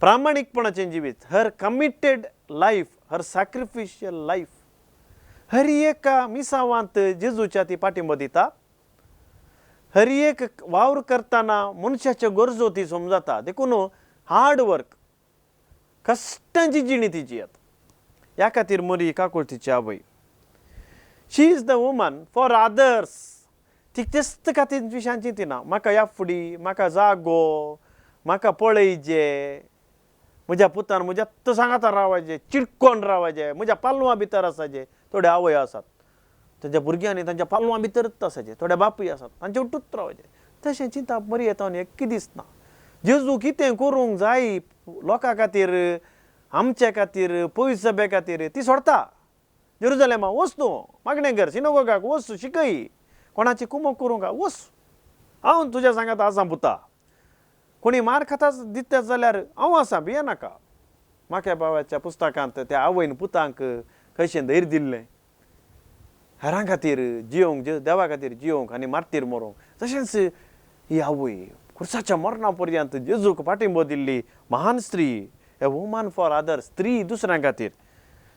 प्रामाणीकपणाचें जिवीत, her committed life, her sacrificial life, हर एका मिसावांत जेजूच्या ती पाठिंबो दिता, हर एक वावर करतना मनशाच्यो गरजो ती समजता। देखून हार्ड वर्क, कश्टांची जिणी तिजी आतां, ह्या खातीर मोरी काकुळटीची आवय। She is the woman for others. ती तेस्त खातीर विशयान चिंतिना, म्हाका ह्या फुडी, म्हाका जागो, म्हाका पळयजे, म्हज्या पुतान म्हज्या सांगाता रावाजे, चिटकोन रावाजे, म्हज्या पालवां भितर आसाजे। थोडे आवय आसात तांच्या भुरग्यांनी तांच्या पालवां भितरच आसाचे, थोडे बापूय आसात तांचे उठूच रावाजे। तशें चिंतप मरी येता एक दिसना। जेजू कितें करूंक जाय लोकां खातीर, आमचे खातीर, पयस सभे खातीर ती सोडता। जेरुजलेमा वच तूं, मागणें कर, सिनोगोगाक वच, शिकय, कोणाची कुमक करूंक वच, हांव तुज्या सांगात आसा पुता, कोणी मार खाता दिता जाल्यार हांव आसा, भिये नाका। म्हाका बाबाच्या पुस्तकांत त्या आवयन पुतांक कशें धैर्य दिल्लें हेरां खातीर जियोंक, देवा खातीर जियोंक आनी मार्तीर मरोंक। तशेंच ही आवय खुर्साच्या मरणा पर्यंत जेजूक पाठिंबो दिल्ली महान स्त्री, ए वुमन फॉर अदर, स्त्री दुसऱ्यां खातीर।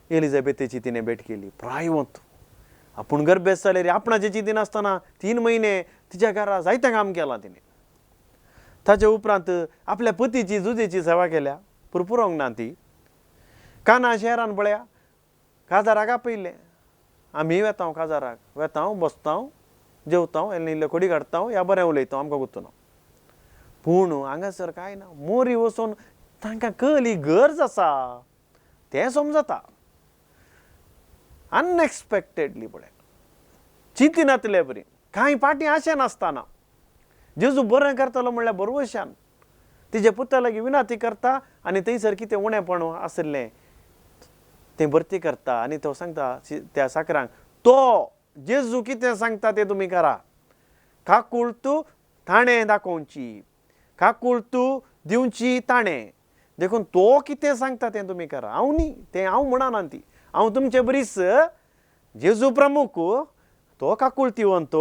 एलिझाबेथेची तिणें भेट केली, प्रायवंत, आपूण गर्भेस्त जाल्यार आपणाचें चिंतिनासतना 3 म्हयने तिच्या घरा जायतें काम केलां तिणें। ताचे उपरांत आपल्या पतीची जुजेची सेवा केल्या, पुरपुरोंक ना ती। काना शहरान पळया काजाराक आपयलें, आमी वेता काजाराक, वेता बसता, जेवता, इल्ले कोडी काडटा, ह्या बरें उलयता, आमकां गुत्तना। पूण हांगासर कांय ना, मोरी वचून तांकां कळली गरज आसा तें समजता. अनएक्सपेक्टेडली पळय, चिंतिनातले बरी, कांय फाटीं आशें नासतना जेजू बरें करतलो म्हणल्यार बरवशान तिजे पुता लागीं विनाती करता आनी थंयसर कितें उणेपण आशिल्लें तें भरती करता. आनी तो सांगता त्या साकरांक, तो जेजू कितें सांगता तें तुमी करा. काकूळत ताणें दाखोवची, काकूळत दिवची ताणें, देखून तो कितें सांगता तें तुमी करा. हांव न्ही, तें हांव म्हणना ती, हांव तुमचे बरीच जेजू प्रमुख, तो काकुळतीवंत,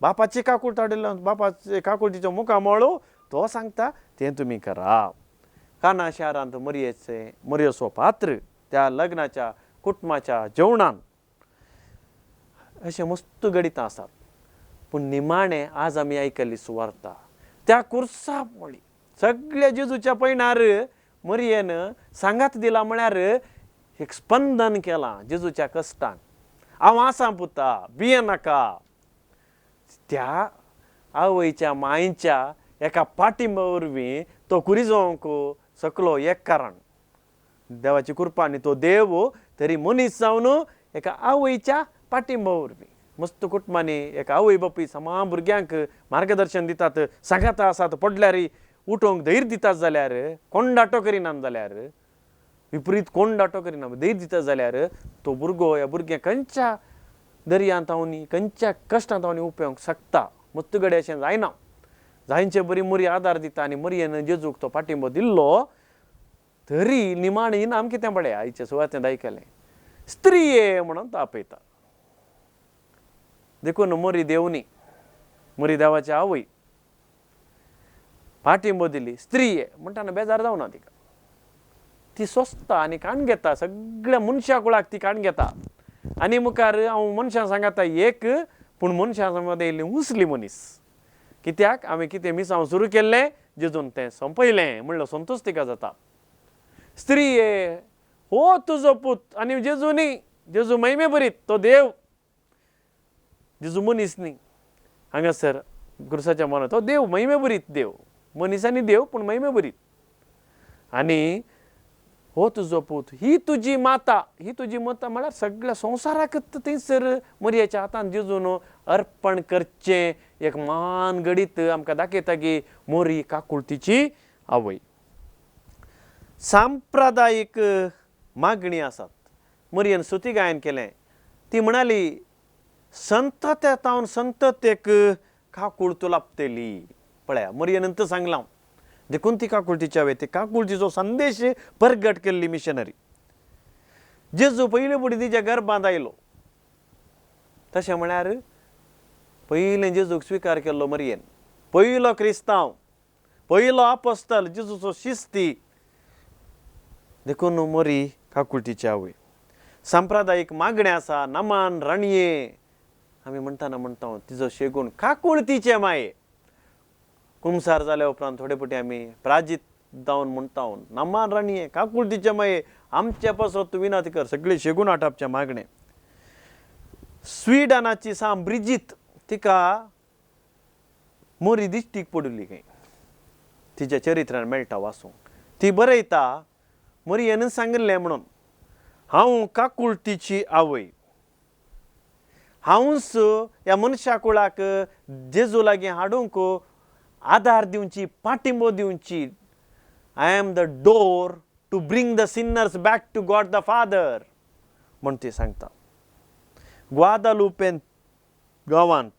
बापाची काकूळत हाडिल्लो, बापाचे काकुळतीचो मुखामळो तो सांगता तें तुमी करा. काना शारांत मरयेचे मरयेचो पात्र त्या लग्नाच्या कुटुंबाच्या जेवणान अशें मस्त घडितां आसात. पूण निमाणें आज आमी आयकल्ली सुवार्ता त्या कुर्सा पळय सगळ्या जेजूच्या पयणार मरयेन सांगात दिला म्हळ्यार एक स्पंदन केलां जेजूच्या कश्टांक. हांव आसा पुता, भियेनाका. त्या आवयच्या मांयच्या एका पाटिंबा वरवीं तो कुरिजोवंक सकलो एक कारण देवाची कृपा आनी तो देव तरी मनीस जावन एका आवयच्या पाटिंबा वरवीं मस्त कुटुंबांनी एका आवय बापूय समा भुरग्यांक मार्गदर्शन दितात, सांगाता आसात, पडल्यार उठोवंक धैर्य दितात जाल्यार कोण दाटो करिनात जाल्यार, विपरीत कोण दाटो करिना, धैर्य दितात जाल्यार तो भुरगो ह्या भुरगें खंयच्या दर्यांत हांव खंयच्या कश्टांत हांव उपेवंक शकता. मस्त गडे अशें जायना, जायचे बरी मोरी आदार दिता आनी मोरयेन जेजूक तो पाटिंबो दिल्लो तरी निमाणें इनाम कितें पळय आयचे सुवातेंत आयकलें स्त्रीये म्हणून तो आपयता. देखून मोरी देव न्ही, मोरी देवाची आवय पाटिंबो दिली स्त्रीये म्हणटाना बेजार जावना तिका, ती सोंसता आनी काण घेता, सगळ्या मनशा कुळाक ती काण घेता. आनी मुखार हांव मनशां सांगाता एक, पूण मनशां सांगाता येयल्ली उसली मनीस, कित्याक हांवें कितें मिसांव सुरू केल्लें जेजून तें सोंपयलें म्हणलो संतोश तिका जाता. स्त्रीये हो तुजो पूत, आनी जेजू न्ही, जेजू महिमे बरीत तो देव, जेजू मनीस न्ही. हांगासर क्रुसाच्या मनात तो देव महिमे बरीत देव, मनीस आनी देव पूण महिमे बरीत. आनी हो तुजो पूत, ही तुजी माता, ही तुजी माता म्हळ्यार सगळ्या संवसाराक थंयसर मरयेच्या हातान जेजून अर्पण करचें एक मान घडीत आमकां दाखयता की मोरी काकुळतीची आवय. सांप्रदायीक मागणी आसात. मरयेन स्तुती गायन केलें, ती म्हणाली संतत्या तावन संततेक काकुळत लाभतली. पळया मरयेन सांगलां, देखून ती काकुळतीची आवय, ती काकुळतीचो संदेश परगट केल्ली मिशनरी. जेजू पयले फुडें तिच्या गर्भांत आयलो, तशें म्हळ्यार पयलें जेजूक स्विकार केल्लो मरयेन, पयलो क्रिस्तांव, पयलो आपोस्तल, जेजूचो शिस्ती. देखून मोरी काकुळतीची आवय. सांप्रदायीक मागणें आसा, नमान राणये आमी म्हणटाना म्हणटा तिजो शेगूण काकुळतीचे माये. कुमसार जाल्या उपरांत थोडे फावटी आमी प्राजीत जावन म्हणटा नमान राणये काकुळतीचे माये आमचे पासत तूं विनंती कर, सगळी शेगूण आटापचें मागणें. स्विडनाची साम ब्रिजीत तिका मोरी दिश्टीक पडिल्ली खंय, तिच्या चरित्रान मेळटा वाचूंक. ती बरयता मोरयेन सांगिल्लें म्हणून, हांव काकुळतीची आवय, हांवूच ह्या मनशा कुळाक जेजू लागीं हाडूंक आदार दिवची, पाटिंबो दिवची. I am the door to bring the sinners back to God the father म्हण ती सांगता. ग्वादालुपेन गांवांत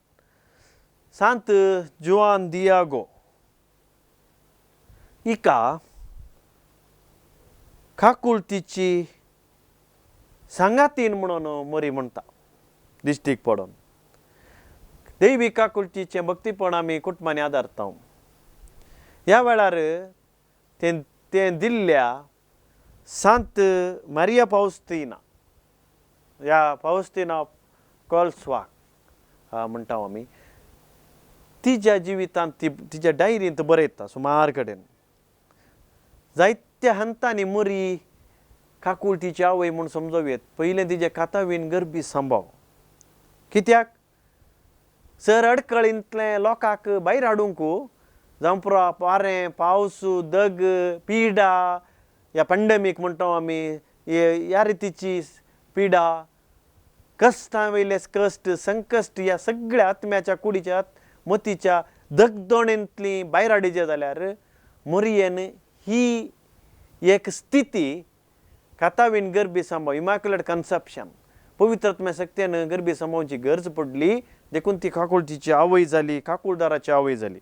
सांत जुआन दियागो हिका काकुळतीची सांगातीन म्हणून मोरी म्हणटा दिश्टीक पडोन. देवी काकुळतीचें भक्तीपण आमी कुटुंबांनी आदारता. ह्या वेळार तें तें दिल्ल्या सांत मारिया पावस्तीना, ह्या पावस्तीना कॉल्सवाक म्हणटा आमी, तिच्या जिवितांत ती तिच्या डायरींत बरयता सुमार कडेन जायत्या हंतांनी मोरी काकुळतीची आवय म्हूण समजोवयेत. पयलें तिजें कातावीन गरबी संभाव, कित्याक सर अडकळींतलें लोकांक भायर हाडूंक जावं पुरो वारें, पावस, दग, पिडा, ह्या पेंडेमीक म्हणटा आमी, ह्या रितीची पिडा, कश्टां वयले कश्ट, संकश्ट, ह्या सगळ्या आत्म्याच्या, कुडीच्या, मतीच्या दगदोणेंतली भायर हाडिजे जाल्यार मोरयेन ही एक स्थिती कातावीन गर्भी सांबाव, इमॅक्युलेट कन्सेप्शन, पवित्र आत्म्या शक्तीन गर्भी सांबावची गरज पडली. देखून ती काकुळतीची आवय जाली, काकुळदाराची आवय जाली.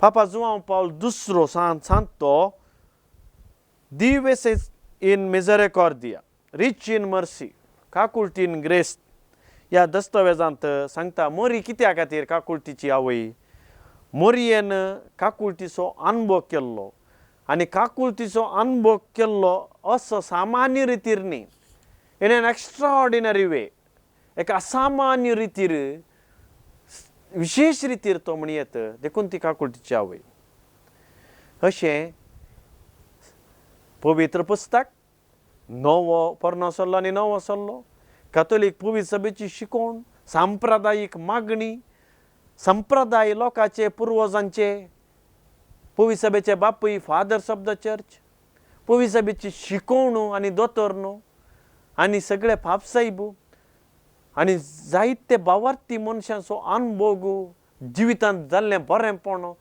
पापा जुआंव पावल दुसरो सांतो दिवेस इन मिजरेकॉर्दिया, रिच इन मर्सी, काकुळटी इन ग्रेस ह्या दस्तावेजांत सांगता मोरी कित्या खातीर काकुळतीची आवय. मोरयेन काकुळतीचो अनुभव केल्लो आनी काकुळतीचो अनुभव केल्लो असो सामान्य रितीर न्ही, इन एन एक्स्ट्राऑर्डिनरी वे, एक असामान्य रितीर, विशेश रितीर तो म्हणयेत, देखून ती काकुळतीची आवय. अशें पवित्र पुस्तक नवो पोरणो सल्लो आनी नवो सल्लो, कातोलीक पवित्र सभेची शिकोवण, सांप्रदायीक मागणी, संप्रदाय लोकांचे पुर्वजांचे, पवित्र सभेचे बापूय फादर्स ऑफ the church, पवित्र सभेची शिकोवण आनी दोतोर न्हू आनी सगळे पापसायब आनी जायते बावार्थी मनशांचो अनभोग जिवितांत जाल्लें बरेंपण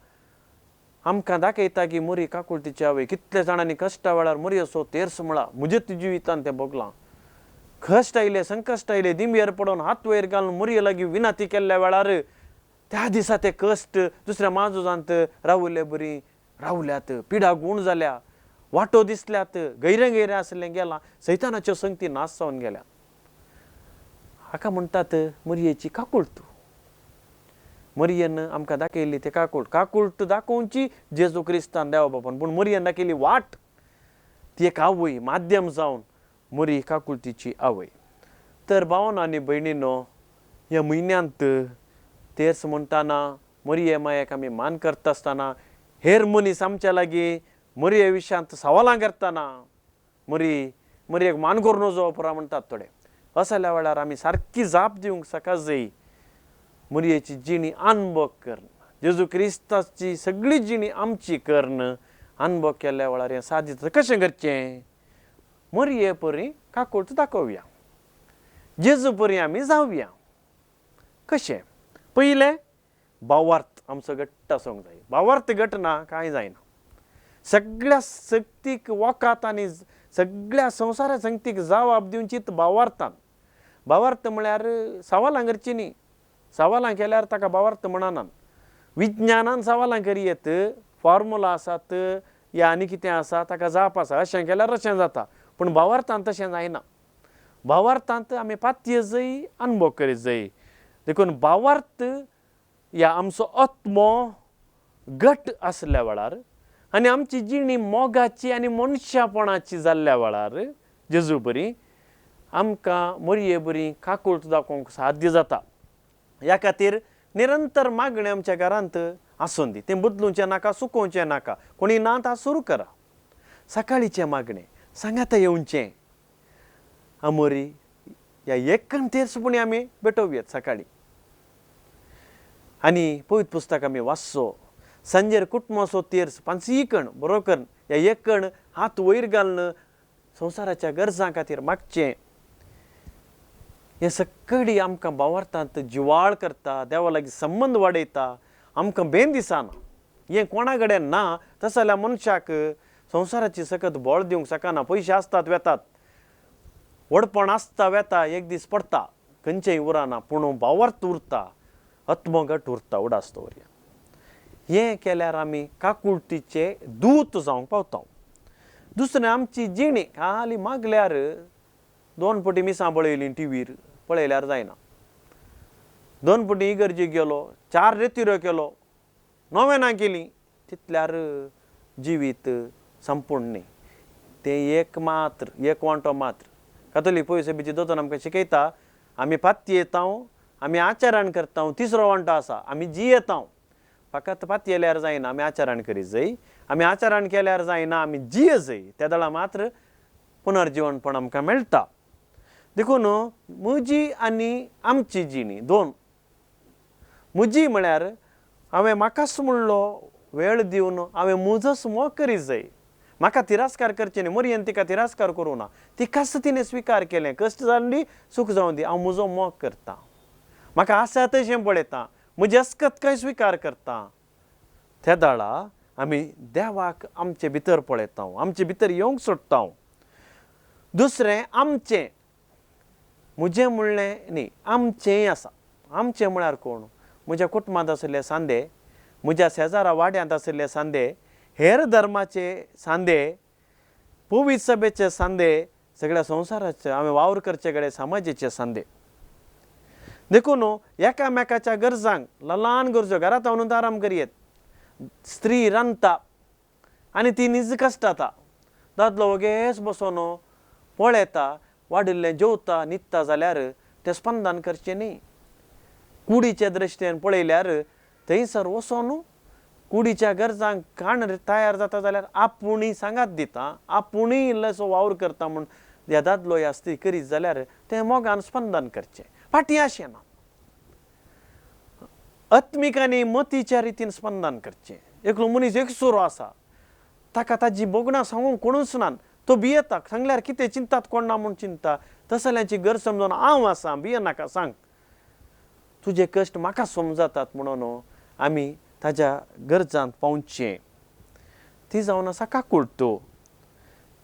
आमकां दाखयता की मोरी काकुळतीची आवय. कितले जाणांनी कश्टा वेळार मोरयेचो तेर्स म्हळा, म्हज्या जिवितांत तें भोगलां. कश्ट आयले, संकश्ट आयले, दिंबेर पडून हात वयर घालून मोरये लागीं विनंती केल्ल्या वेळार त्या दिसा ते कश्ट दुसऱ्या म्हाझुजांत रावले बरी रावल्यात, पिडा गूण जाल्या, वाटो दिसल्यात, गैरे गैरे आसलें गेलां, सैतानाच्यो संगती नाश जावन गेल्या. हाका म्हणटात मोरयेची काकुळट. मोरयेन आमकां दाखयल्ली ते काकुळट, काकुळट दाखोवची जेजू क्रिस्तान देवा बापान, पूण मोरयेन दाखयल्ली वाट ती एक आवय माध्यम जावन मोरी काकुळटीची आवय. तर भावानो आनी भयणीनो, ह्या म्हयन्यांत तेर्स म्हणटाना मोरये मायेक आमी मान करता आसतना, हेर मनीस आमच्या लागीं मोरये विशयांत सवालां करतना मोरी मोरयेक मान करून नजो पुरा म्हणटात थोडे, असल्या वेळार आमी सारकी जाप दिवंक सकाळी मोरयेची जिणी अनभोग करून, जेजू क्रिस्ताची सगळी जिणी आमची करून अनभोग केल्ल्या वेळार हें सादीत कशें करचें, मोरये परी काकुळट दाखोवया, जेजू परी आमी जावया. कशें? पयलें भावार्थ आमचो घट्ट आसूंक जाय. भावार्थ घट ना कांय जायना. सगळ्या शक्तीक वकात आनी सगळ्या संवसारा संगतीक जवाब दिवची भावार्थान. भावार्थ म्हळ्यार सवालां करची न्ही, सवालां केल्यार ताका भावार्थ म्हणनात. विज्ञानान सवालां करयेत, फॉर्मुला आसात या आनी कितें आसा ताका जाप आसा, अशें केल्यार अशें जाता, पूण भावार्थान तशें जायना. भावार्थांत आमी पातये जाय, अनुभव करीत जाय. देखून भावार्थ ह्या आमचो आत्मो घट आसल्या वेळार आनी आमची जिणी मोगाची आनी मनशापणाची जाल्ल्या वेळार जेजू बरी आमकां मोरये बरी काकुळट दाखोवंक साध्य जाता. ह्या खातीर निरंतर मागणें आमच्या घरांत आसून दी, तें बदलुचें नाका, सुकोवचें नाका, कोणी ना ता सुरू करा. सकाळीचें मागणें सांगाता येवचें, आमोरी ह्या एकन तेर्सपणी आमी भेटोवयेत सकाळीं आनी पवित्र पुस्तक आमी वाचचो. सांजेर कुटुंबाचो तेर्स पांचय कण बरो करून ह्या एक कण हात वयर घालून संवसाराच्या गरजां खातीर मागचें. हें सगळी आमकां भावार्थांत जिवाळ करता, देवा लागीं संबंद वाडयता, आमकां बेन दिसना. हें कोणा कडेन ना तशें जाल्यार मनशाक संवसाराची सकत बळ दिवंक शकना. पयशे आसतात वेतात, व्हडपण आसता वेता, एक दीस पडटा, खंयचेय उरना, पूण भावार्थ उरता, आत्मघट उरता उडास दवरया. हें केल्यार आमी काकुळटीचे दूत जावंक पावता. दुसरें आमची जिणी खाली मागल्यार दोन पटी मिसां पळयलीं टिवीर पळयल्यार जायना, दोन पटी इगर्जेक गेलो, 4 रेतिरो केलो, नोवेनां केली, तितल्यार जिवीत संपूर्ण न्ही. तें एक मात्र, एक वांटो मात्र. कातोलीक पयशे बीचे दोतोर आमकां शिकयता, आमी पातयेता, आमी आचरण करता, तिसरो वांटो आसा आमी जियेता. फकत पातयेल्यार जायना, आमी आचरण करीत जाय, आमी आचरण केल्यार जायना, आमी जिये जाय, त्या दळा मात्र पुनर्जिवनपण आमकां मेळटा. देखून म्हजी आनी आमची जिणी दोन. म्हजी म्हळ्यार हांवें म्हाकाच म्हणलो वेळ दिवन हांवें म्हजोच मोग करीत जाय. म्हाका तिरस्कार करचें न्ही. मरियेन तिका तिरस्कार करूंक ना. तिकाच तिणें स्विकार केलें. कश्ट जावंदी, सूख जावंदी हांव म्हजो मोग करतां. म्हाका आसा तशें पळयतां. म्हजी अस्कतकाय स्विकार करतां. तेदाळा आमी देवाक आमचे भितर पळयता, आमचे भितर येवंक सोडटा. दुसरें आमचें, म्हजें म्हणलें न्ही, आमचेंय आसा. आमचें म्हळ्यार कोण? म्हज्या कुटुंबांत आशिल्ले सांदे, म्हज्या शेजारा वाड्यांत आशिल्ले सांदे, हेर धर्माचे सांदे, पवित्र सभेचे सांदे, सगळ्या संवसाराचे हांवें वावर करचे कडेन समाजेचे सांदे. देखून एकामेकाच्या गरजांक, ल्हान गरजो घरांत वचून आराम करयेत. स्त्री रांदता आनी ती नीज कश्टाता, दादलो वगेच बसोन पळयता, वाडिल्लें जेवता, न्हिदता जाल्यार तें स्पंदन करचें न्ही. कुडीचे दृश्टीन पळयल्यार थंयसर वचोन कुडीच्या गरजांक खाण तयार जाता जाल्यार आपुणूय सांगात दिता, आपुणूय इल्लोसो वावर करता म्हूण ह्या दादलो ह्या स्त्री करीत जाल्यार तें मोगान स्पंदन करचें, फाटीं अशें ना. आत्मीक आनी मतीच्या रितीन स्पंदन करचें. एकलो मनीस एकसुरो आसा, ताका ताजी भोगणां सांगूंक कोणूच ना, तो भियेता, सांगल्यार कितें चिंतात कोण ना म्हूण चिंता. तसल्यांची गरज समजून हांव आसा, भियेनाका, सांग, तुजे कश्ट म्हाका समजतात म्हणून आमी ताज्या गरजांत पावचें. ती जावन आसा काकुळटो.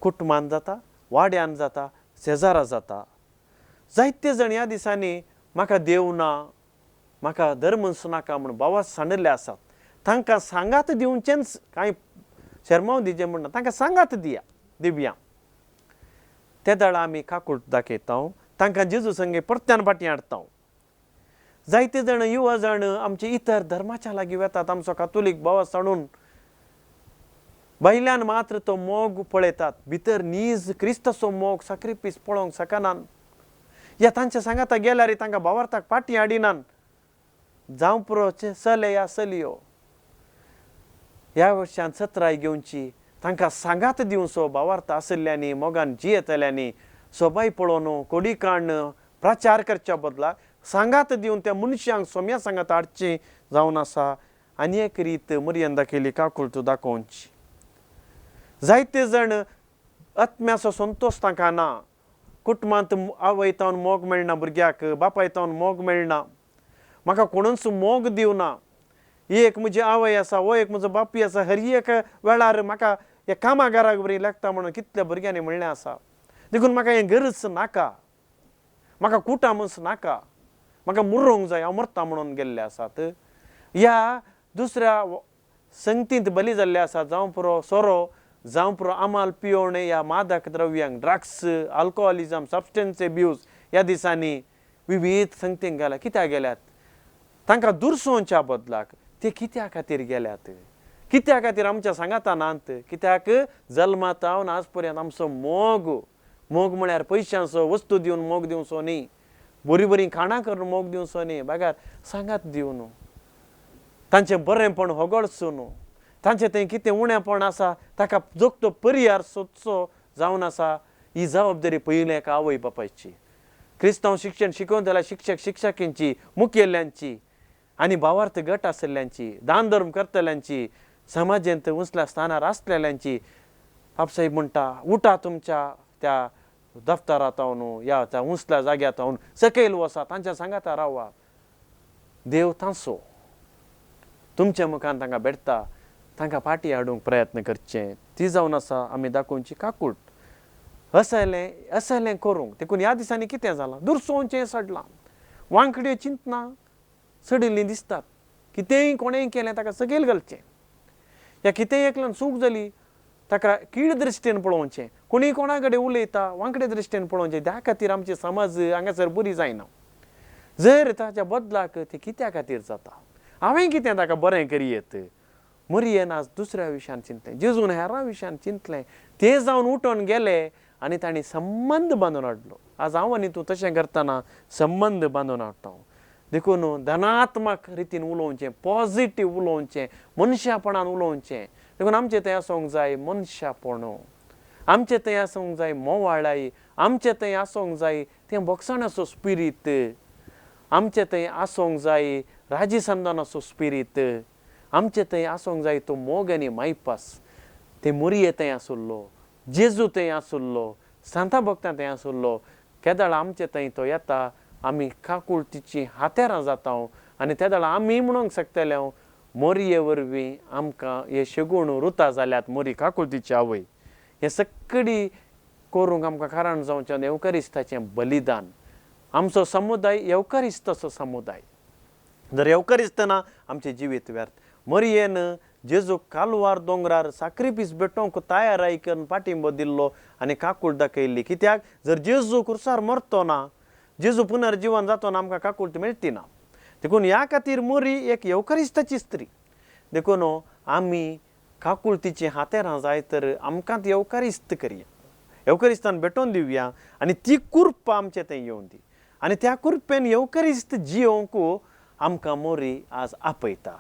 कुटुंबान जाता, वाड्यान जाता, शेजारा जाता. जायते जाण ह्या दिसांनी म्हाका देव ना, म्हाका धर्मच नाका म्हूण भावाच सांडिल्ले आसात. तांकां सांगात दिवचेंच, कांय शेरमांव दिजें म्हणना, तांकां सांगात दिया दिवया. ते दाळा आमी काकुळट दाखयता, तांकां जेजू संगे परत्यान फाटीं हाडटा. जायते जाण युवा जाण आमचे इतर धर्माच्या लागीं वेतात, आमचो कातोलीक भाव सांडून भायल्यान मात्र तो मोग पळयतात, भितर नीज क्रिस्ताचो मोग साक्रिफीस पळोवंक शकनात. या तांच्या सांगाता गेल्यार तांकां भावार्थाक फाटीं हाडिनात. जावं पुरो चले या चलयो ह्या वर्सान सत्राय घेवची, तांकां सांगात दिवचो. भावार्थ आशिल्ल्यांनी मोगान जियेतल्यांनी सोबाय पळोवन कोडी काडून प्रचार करच्या बदला सांगात दिवन त्या मनशांक सोम्या सांगात हाडचें जावन आसा. आनी एक रीत मर्यान दाखयली काकुळट दाखोवची. जायते जाण आत्म्याचो संतोश तांकां ना. कुटुंबांत आवय तावन मोग मेळना, भुरग्याक बापाय तावन मोग मेळना, म्हाका कोणूच मोग दिवना. एक म्हजी आवय आसा, हो एक म्हजो बापूय आसा, हर एक वेळार म्हाका ह्या कामागाराक बरी लागता म्हणून कितल्या भुरग्यांनी म्हणलें आसा. देखून म्हाका हें गरज नाका, म्हाका कुटामच नाका, म्हाका मुरोंक जाय, हांव मरता म्हणून गेल्ले आसात. ह्या दुसऱ्या संगतींत बली जाल्ले आसात. जावं पुरो सोरो, जावं पुरो आमाल पियोवणे, ह्या मादक द्रव्यांक, ड्रग्स, अल्कोहोलिजम, सबस्टन्स एब्यूज ह्या दिसांनी विवीध संगतींक गेल्या. कित्याक गेल्यात? तांकां दुरसोवच्या बदलाक ते कित्या खातीर गेल्यात? कित्या खातीर आमच्या सांगाता नात? कित्याक जल्मातावन आज पर्यंत आमचो मोग, मोग म्हळ्यार पयशांचो वस्तू दिवन मोग दिवचो न्ही, बरीं बरीं खाणां करून मोग दिवचो न्ही, बगार सांगात दिवन तांचें बरेंपण होगळचो न्हू, तांचें थंय कितें उणेपण आसा ताका जोखतो परिहार सोदचो जावन आसा. ही जबाबदारी पयलीं एका आवय बापायची, क्रिस्तांव शिक्षण शिकोवन जाल्यार शिक्षक शिक्षकींची, मुखेल्यांची आनी भावार्थ गट आशिल्ल्यांची, दान धर्म करतल्यांची, समाजेंत उंचल्या स्थानार आसलेल्यांची. बापसाहेब म्हणटा, उठा तुमच्या त्या दफ्तरांत या त्या उंचल्या जाग्यार सकयल वचा, तांच्या सांगाता रावा. देव तांचो तुमच्या मुखान तांकां भेटता, तांकां फाटीं हाडूंक प्रयत्न करचें. ती जावन आसा आमी दाखोवची काकूट. असलें असलें करूंक देखून ह्या दिसांनी कितें जालां, दुरसोवचें चडलां, वांकड्यो चिंतना चडिल्लीं दिसतात. कितेंय कोणेंय केलें ताका सकयल घालचें, या कितेंय एकल्यान चूक जाली ताका कीड दृश्टीन पळोवचें, कोणीय कोणा कडेन उलयता वांकडे दृश्टीन पळोवचें. त्या खातीर आमची समाज हांगासर बरी जायना. जर ताच्या बदलाक तें कित्या खातीर जाता, हांवें कितें ताका बरें करयेत, मरियेन आज दुसऱ्या विशयान चिंतलें, जेजून हेरां विशयान चिंतलें, ते जावन उठोन गेले आनी तांणी संबंद बांदून हाडलो. आज हांव आनी तूं तशें करतना संबंद बांदून हाडटा. देखून धनात्मक रितीन उलोवचें, पॉजिटीव उलोवचें, मनशापणान उलोवचें. देखून आमचें थंय आसूंक जाय मनशापण, आमचें थंय आसूंक जाय मोवाळाय, आमचें थंय आसूंक जाय तें भोगसण्याचो स्पिरीत, आमचें थंय आसूंक जाय राजी संदानाचो स्पिरीत. आमचे थंय आसूंक जाय तो मोग आनी मायपास. ते मोरये थंय आशिल्लो, जेजू थंय आशिल्लो, सांता भक्तां थंय आशिल्लो. केदळा आमचे थंय तो येता, आमी काकुळतीचीं हातेरां जाता आनी तेदळा आमी म्हणूंक शकतले हांव मोरये वरवीं आमकां हे शेगूण रुता जाल्यात. मोरी काकुळतीची आवय हें सगळी करूंक आमकां कारण जावचें येवकारिस्ताचें बलिदान. आमचो समुदाय येवकारिस्ताचो समुदाय. जर येवकारिस्तना आमचें जिवीत व्यर्थ. मोरयेन जेजू कालवार दोंगरार साक्रिफीस भेटोवंक तयाराय करून पाटिंबो दिल्लो आनी काकूळ दाखयल्ली. कित्याक जर जेजू खुर्सार मरतो ना, जेजू पुनर्जिवन जातो ना, आमकां काकूळत मेळटी ना. देखून ह्या खातीर मोरी एक येवकारिस्ताची स्त्री. देखून आमी काकुळतीचीं हातेरां जाय तर आमकां येवकारिस्त करया, येवकारिस्तान भेटोवन दिवया आनी ती कुरपा आमचे थंय येवन दी आनी त्या कुरपेन येवकारिस्त जियोवंक आमकां मोरी आज आपयता.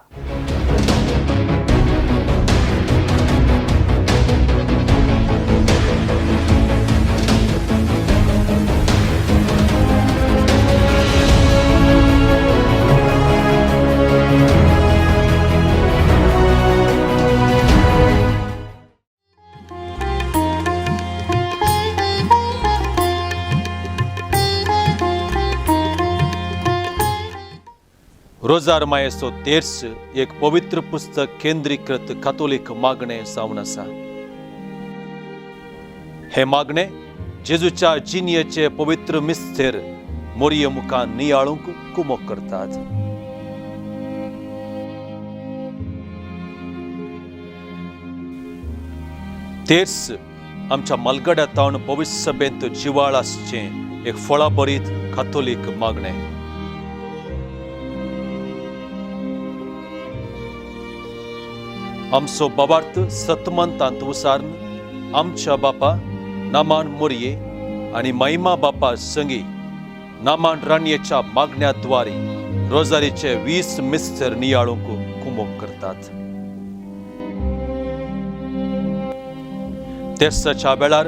रोजार मायेचो तेर्स एक पवित्र पुस्तक केंद्रीकृत कातोलीक मागणें जावन आसा. हें मागणें जेजूच्या जिणेचे पवित्र मिस्तेर मोरये मुखार नियाळूंक कुमोक करतात. तेर्स आमच्या मालगड्या तावन पवित्र सभेंत जिवाळ आसचें एक फळाभरीत कातोलीक मागणें. आमचो बाबार्थ सतमंतांत उसार्न आमच्या बापा नामान मोरये आनी महिमा बापा संगी नामान राणयेच्या मागण्या द्वारे रोजारीचे 20 मिस्तर नियाळूंक कुमोक करतात. तेर्साच्या वेळार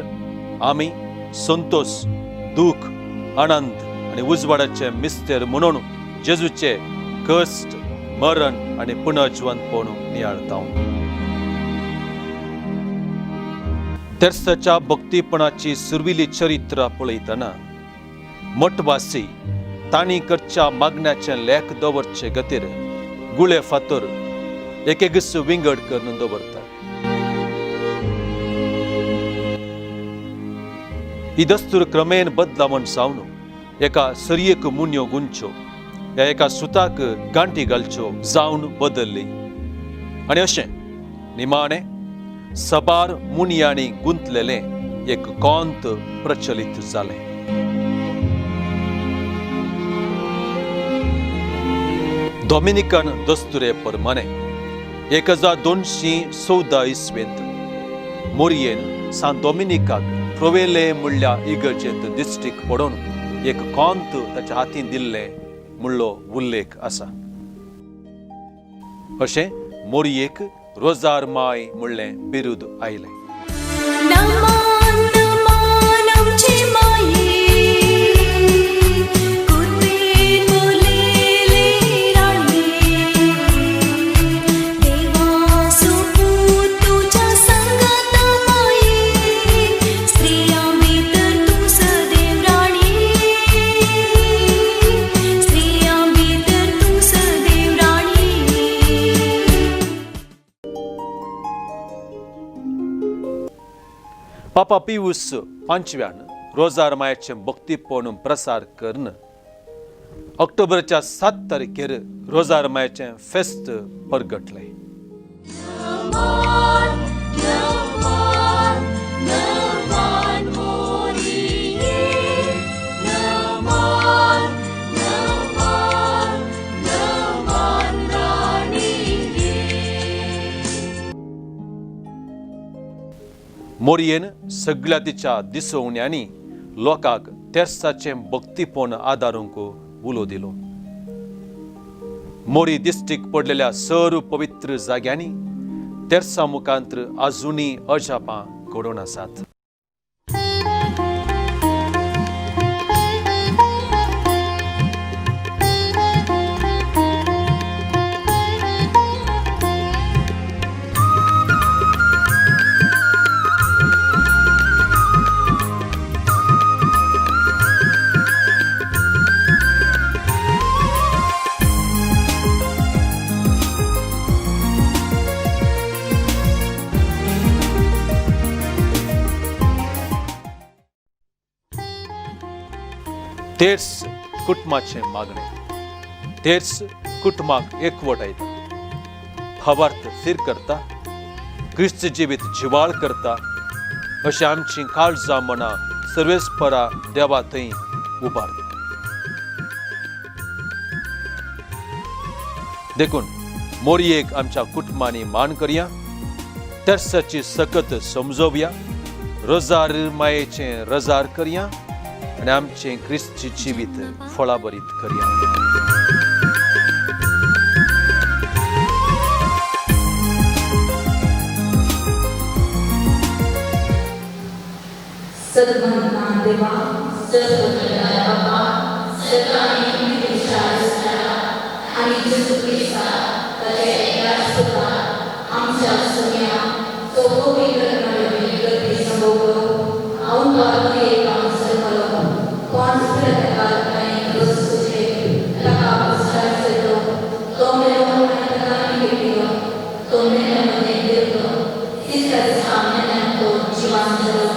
आमी संतोष, दूख, आनंद आनी उजवाडाचे मिस्तर म्हणून जेजूचे कश्ट, मरण आनी पुनर्जिवंतपण नियाळता. तेर्साच्या भक्तीपणाची सुरविली चरित्र पळयतना मठवासी तांणी करच्या मागण्याचें लेख दवरचे खातीर गुळे फातर एक एक विंगड करून दवरतात. ही दस्तूर क्रमेन बदलावण जावन एका सरयेक मुन्यो गुंच्यो ह्या एका सुताक गांठी घालच्यो जावन बदल्ली आनी अशें निमाणें सबार मुनयांनी गुंतलेलें एक कोंत प्रचलित जालें. डॉमिनिकन दस्तुरे प्रमाणे 1214 इसवेंत मोरयेन सान डॉमिनिकाक प्रोवेले म्हणल्या इगर्जेंत दिश्टीक पडून एक कोंत ताच्या हातीन दिल्लें म्हणलो उल्लेख आसा. अशें मोरयेक रोजार माय म्हणलें बिरूद आयलें. पापा पियूस पांचव्यान रोजार मायाचें भक्तीपण प्रसार करून ऑक्टोबरच्या 7 तारखेर रोजार मायाचें फेस्त परगटलें. मोरयेन सगळ्या तिच्या दिसोवण्यांनी लोकांक तेर्साचें भक्तीपण आदारूंक उलो दिलो. मोरी दिश्टीक पडलेल्या सर्व पवित्र जाग्यांनी तेर्सा मुखांत आजुनी अजापां घडोवन आसात. तेर्स कुटुंबाचें मागणें, तेर्स कुटुंबाक एकवटायता, भावार्थ थीर करता, क्रिस्त जिवीत जिवाळ करता। अशें आमची काळजां मनां सर्वेस्परा देवा थंय उबारता। देखून मोरयेक आमच्या कुटुंबांनी मान करया, तेर्साची सकत समजोवया, रोजार मायेचें रजार करया आनी आमचें क्रिस्ती जिवीत फळाभरीत करया। सद्मना देवा सद्मना बाबा सदांनी आणि जेजू क्रिस्ता ताच्या एकाच पुताक आमच्या सुम्या तो पवित्र गर्भी संभवलो हांव एकांत जल्मलो कोण ताका आनी क्रूस ताका पुरस्कार चडलो तो मेलो आनी ताका आमी भेटलो तो मेल्या मदें देंवलो तिसऱ्या दिसा मेल्यान तो जिवान जालो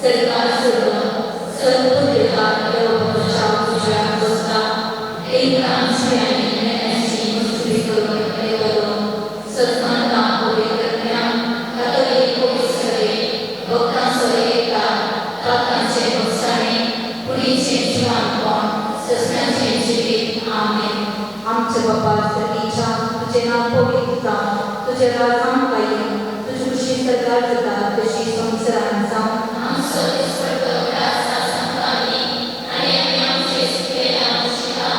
सरकार सोडलो सर्व देवा तुज्या बसता एक आमची आनी मेल्यांची मजुरी करून येतलो सन्मानता पवित्रज्ञा कातोलीक पवित्र भक्तांचो एकता पातकांचें भोगसाणें कुडीचें जिवानपण सस्नाचें जिवीत। आमेन। आमच्या बापा सर्गीच्या तुजें नांव पवित्र जावं, तुजें राज आमकां येवं, तुजी खुशी सरकार जाता तशी संवसारांत जावं। आमचो दिसपट्टो ग्रास आज आमकां दी आनी आमी आमचे चुकलेल्या शिका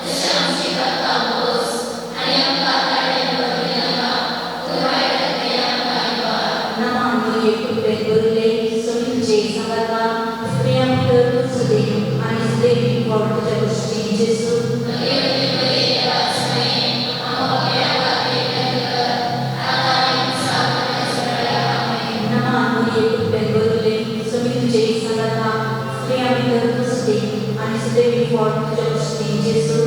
तशें आमची पातकां भोगोस आनी आमकां ताळ्यान बदलिनाका पूण वायटांतलें आमकां निवार। नामा मरिये कृपेन भरिल्ले स्वामी तुजे सांगाता, स्त्रियां भितर तूं सुदेव आनी सुदेवी फळ तुज्या कुशीन जेजू। नामा मरिये कृपेन भरिल्ले स्वामी तुजे सांगाता, स्त्रियां भितर तूं सुदेव आनी सुदेवी फळ तुज्या कुशीन जेजू।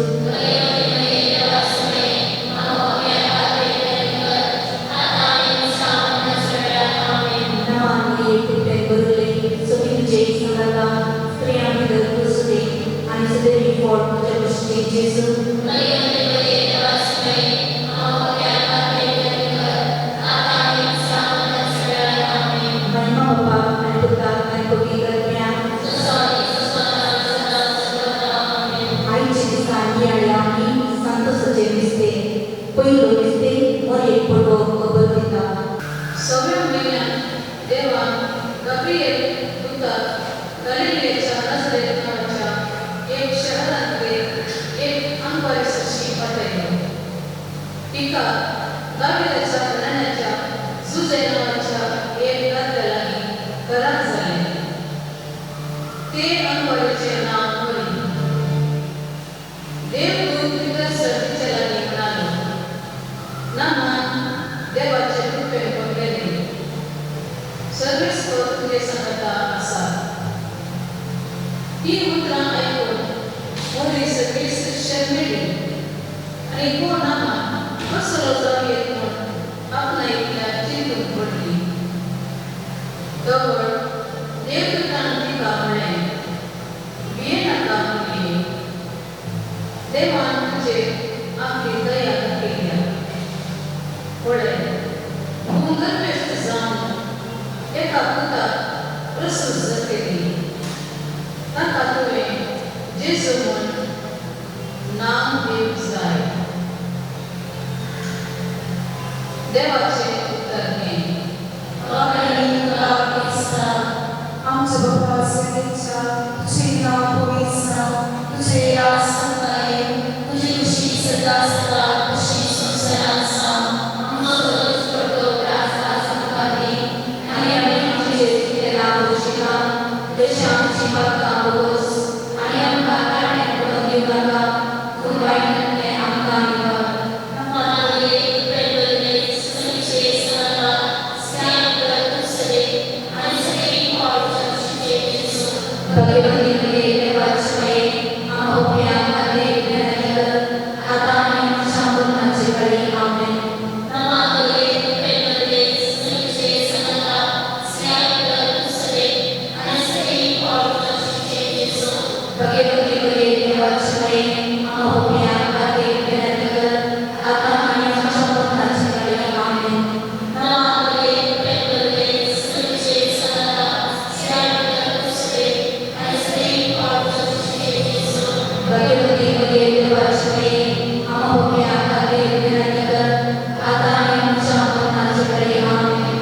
नामा मरिये कृपेन भरिल्ले स्वामी तुजे सांगाता, स्त्रियां भितर तूं सुदेव आनी सुदेवी फळ तुज्या कुशीन जेजू। महिमा बापाक आनी पुताक आनी पवित्र आत्म्याक। आयच्या दिसा नियाळ्या आमी संतोषाचे मिस्ते पयलो मिस्ते मोरयेक पडोवंक खबर दिता। सव्या म्हयन्यात देवान गब्रिएल दूताक गलिलियेच्या नजरेत नांवाच्या एक शहरांतले एक अंगवारी पाठयलो। तिका दाविदाच्या घराण्याच्या जुजे नांवाच्या एक दादल्या लागीं करार जालें। ते अंगवारीचें नांव मोरी। देवदूत भितर सर तिचे लागीं म्हणालो, नामान देवाचे कृपेन भरलेली, सर्वेस्पर तुजे सांगाता आसा। ही उतरां आयकून मोरी सगळीच शर्मेली आनी हो नामान कसलो जावं येत म्हूण आपणा इतल्या चिंतूंक पडली। तवळ देवदूतान तिका म्हळें, भियेनाका मुरये, देवान तुजेर आपली दया दाखयल्या। पळय, तूं गर्भेस्त जावन एका पुताक प्रसूत जातली, ताका तुवें जेजू म्हूण नांव दिवंक जाय। देवाचें उतर हें। आमच्या बापा सर्गीच्या तुजें नांव पवित्र जावं, तुजें राज आमकां येवं, तुजी खुशी सदां जाता तशी संवसारांत जावं। आमचो दिसपट्टो ग्रास आज आमकां दी आनी आमी आमचे चुकलेल्या शिका तशें आमची पातकां भोगोस आनी आमकां ताळ्यान पडोवंक दिवनाका पूण वायटांतलें आमकां निवार। भगवती देवाची माये आमकां भाग्यवती मरिये देवाची माये, आम्हा पाप्यां खातीर विनंती कर, आतां आनी आमच्या मरणाचे वेळी. आमेन.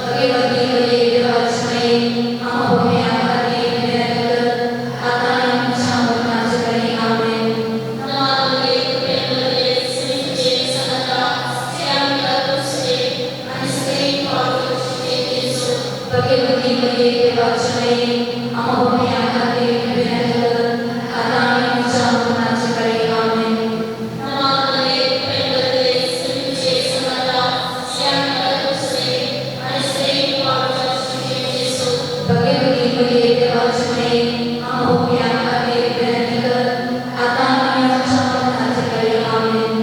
भाग्यवती मरिये देवाची माये, आम्हा पाप्यां खातीर विनंती कर, आतां आनी आमच्या मरणाचे वेळी. आमेन. भाग्यवती मरिये देवाची माये, आम्हा पाप्यां खातीर विनंती कर, आतां आनी आमच्या मरणाचे वेळी. आमेन. भाग्यवती मरिये देवाची माये, आम्हा पाप्यां खातीर विनंती कर, आतां आनी आमच्या मरणाचे वेळी. आमेन.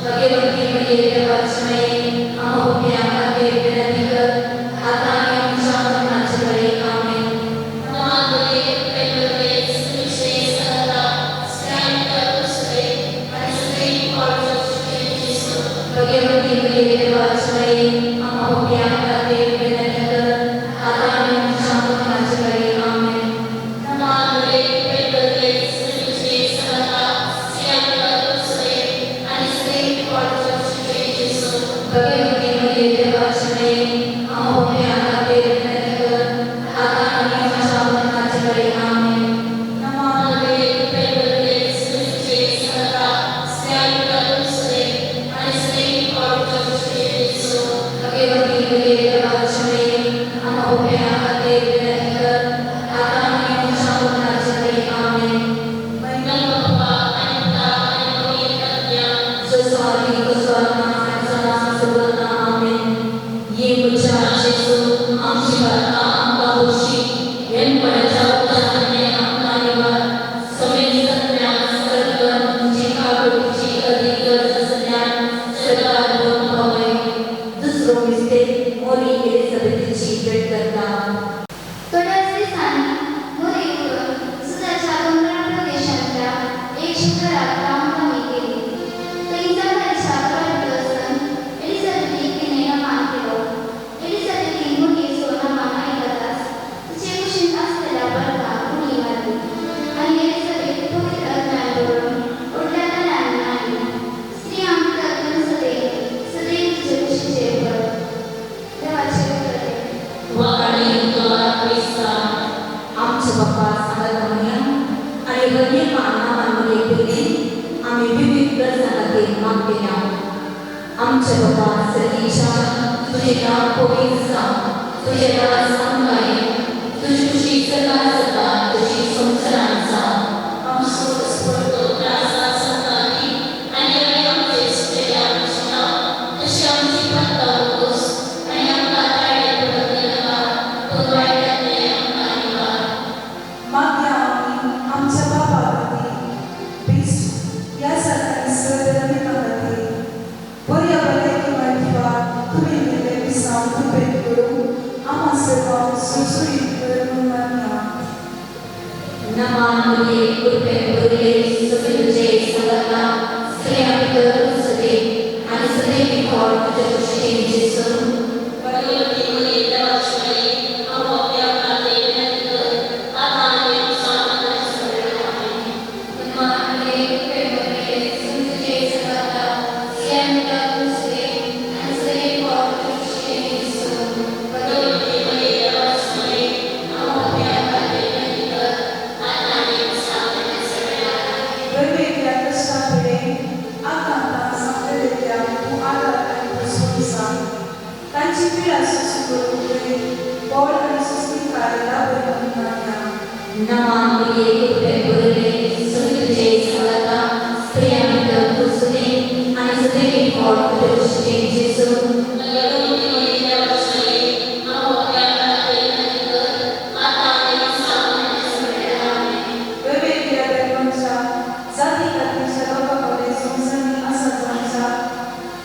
भाग्यवती मरिये देवाची माये, आम्हा पाप्यां खातीर विनंती कर, आतां आनी आमच्या मरणाचे वेळी. आमेन. भाग्यवती मरिये देवाची माये, आम्हा पाप्यां खातीर विनंती कर, आतां आनी आमच्या मरणाचे वेळी. आमेन. भाग्यवती मरिये देवाची माये, आम्हा पाप्यां खातीर विनंती कर, आतां आनी आमच्या मरणाचे वेळी. आमेन. भाग्यवती मरिये देवाची माये, आम्हा पाप्यां खातीर विनंती कर, आतां आनी आमच्या मरणाचे वेळी. आमेन. जसो आदी तसो आतां आनी सदांच सर्वदा. आमेन. ये म्हज्या जेजू, आमची पातकां आमकां बक्षी, येनपणाच्या उदकांतलें आमकां निवार, समेस्तज्ञान सर्व तुजी काकुळटीची अदीक गरज आसल्यार सरकार भरून पावय. दुसरो मिस्तेर मोरी एलिझाबेथीची भेट करता. थोड्याच दिसांनी मोरी उठून सुदाच्या दोंगराळ प्रदेशांतल्या एक शहराक रावंक आमी गेली. थंय जकारियाच्या घरांत वचून एलिझाबेथीक तिणें नमान केलो. एलिझाबेथीन मोरयेचो नमान आयकताच तिचे कुशींत आसलेल्या बाळकान उडी मारली आनी एलिझाबेथ पवित्र आत्म्यान भरून व्हडल्या तालांनी म्हणाली, स्त्रियां भितर तूं सदैव सदैव तुजे कुशीचें फळ. देवाचें उतर हें. आमच्या बाप्पा सांगत म्हणया आनी हरयेका नांवान मरे पयलीं आमी विविध गरजां खातीर मागतल्या. आमच्या बाप्पा सर्गीच्या, तुजें नांव पवित्र जावं, तुजें राज आमकां येवं, तुजी खुशी सर्गांत जाता तशी संवसारांत जावं. मागीर आमी आमच्या बापा खातीर, क्रिस्त ह्या सारक्या सदरमिका खातीर, बऱ्या भलायकी मार्फत तुमी दिल्लें विसांव कृपेन करून आम्हा सर्वांक सुरसुरीत कर म्हूण मागया. नमान मरिये, कृपेन भरिल्ले, सगळे तुजे सांगाता, स्त्रियां भितर तूं सदैव आनी सदैव फळ तुज्या कुशीचें जेजू. नमान मरिये, कृपेन भरिल्ले, सगळे तुजे सांगाता, स्त्रियां भितर तूं सदैव आनी सदैव फळ तुज्या कुशीचें जेजू. वेगवेगळ्या कश्टां कडेन आकांतां सांपडलेल्या तूं आदार आनी पोसवण जाय. तांची पिडा सोंसूं करूंक तुवें बळ आनी सुस्तिकाय लाभय म्हूण मागया. नमान मरिये, कृपेन भरिल्ले, सगळे तुजे सांगाता, स्त्रियां भितर तूं सदैव आनी सदैव फळ तुज्या कुशीचें जेजू. वेगवेगळ्या धर्मांच्या जाती कातीच्या लोकां कडेन संवसारी आसा जावच्या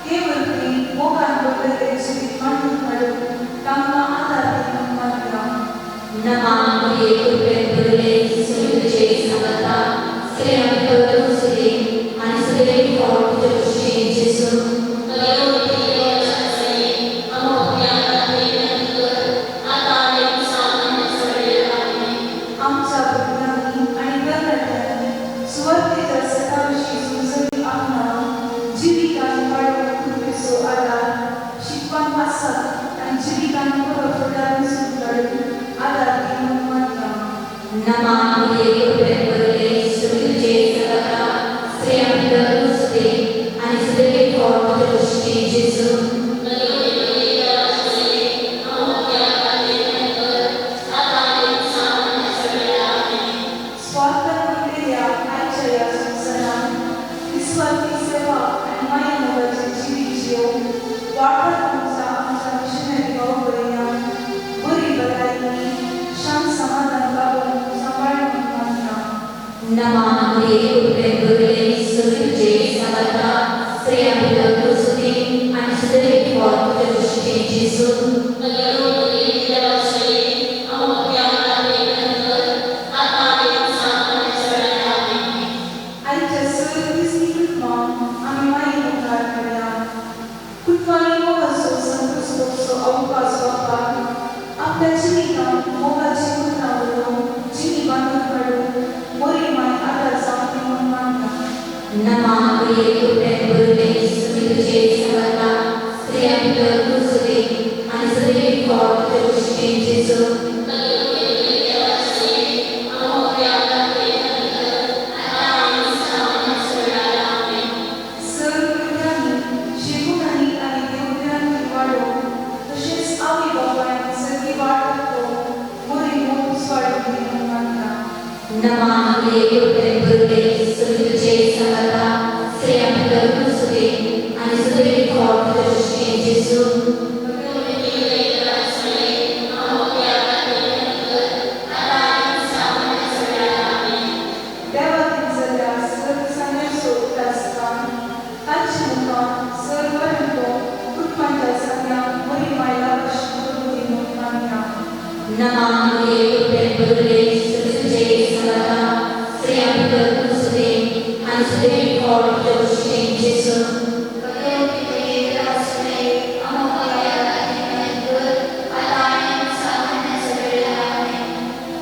हे वरवीं मोगान भरलेलें जिवीत मांडून हाडून तांकां आदार दी म्हूण मागया. नमान मरिये, कृपेन भरिल्ले, सगळे तुजे सांगाता, जिवितांत बरो फुडार दिसून काडून आदार दी म्हूण मागया. नमा मरिये कृपेन भरिल्ले, सुखी तुजेर सांगाता, स्त्रियां भितर तूं सुदेक आनी सुदेके फळ तुजे कुशीचें जेजू. स्वार्थान भरलेल्या आयच्या ह्या संवसारांत निस्वार्थी सेवा आनी माया मोगाचें जिवीत जियोवन वाठार तुमच्या आमच्या मिशनरी भाव भयणांक बरी भलायकी, शांत समाधान लाबून सांबाळ म्हूण मागया. नमा मरिये कृपेन भरिल्ले, सुखी तुजेर सांगाता, स्त्रियां भितर तूं सुदेक आनी सुदेके फळ तुजे कुशीचें जेजू. आयच्या सर क्रिस्ती कुटुंबांक आमी माये मुखार हाडया. कुटुंबांनी मोगाचो संतोश भोगचो अवकाश बापान आपल्या जिवितांत मोगाची उतरां उलोवन जिणी बांदून हाडून बरी माय आदार जावंक दी म्हूण मागया. नमा मरिये कृपेन भरिल्ले, सुखी तुजेर सांगाता, स्त्रियां भितर तूं सुदेक आनी सुदेके फळ तुजे कुशीचें जेजू. सर भुरग्यांनी शिकून आनी देवभ्रांती वाडोवन तशेंच आवय बापायन सगळी वाट दाखोवन बरी मोग वाडून दी म्हूण मागया. नमा मरिये कृपेन भरिल्ले, सुखी तुजेर सांगाता, स्त्रियां भितर तूं सुदेक आनी सुदेके फळ तुजे कुशीचें जेजू. देवा जाल्या सर सांग्याचो उगडासतान तांचे मुखार सर वरंको कुटुंबाच्या सांग्यांक बरी मायला कशी करूं दी म्हूण मागया. नमा मरिये कृपेन भरिल्ले, सुखी तुजेर सांगाता, स्त्रियां भितर तूं सुदेक आनी सुदेके फळ तुजे कुशीचें जेजू.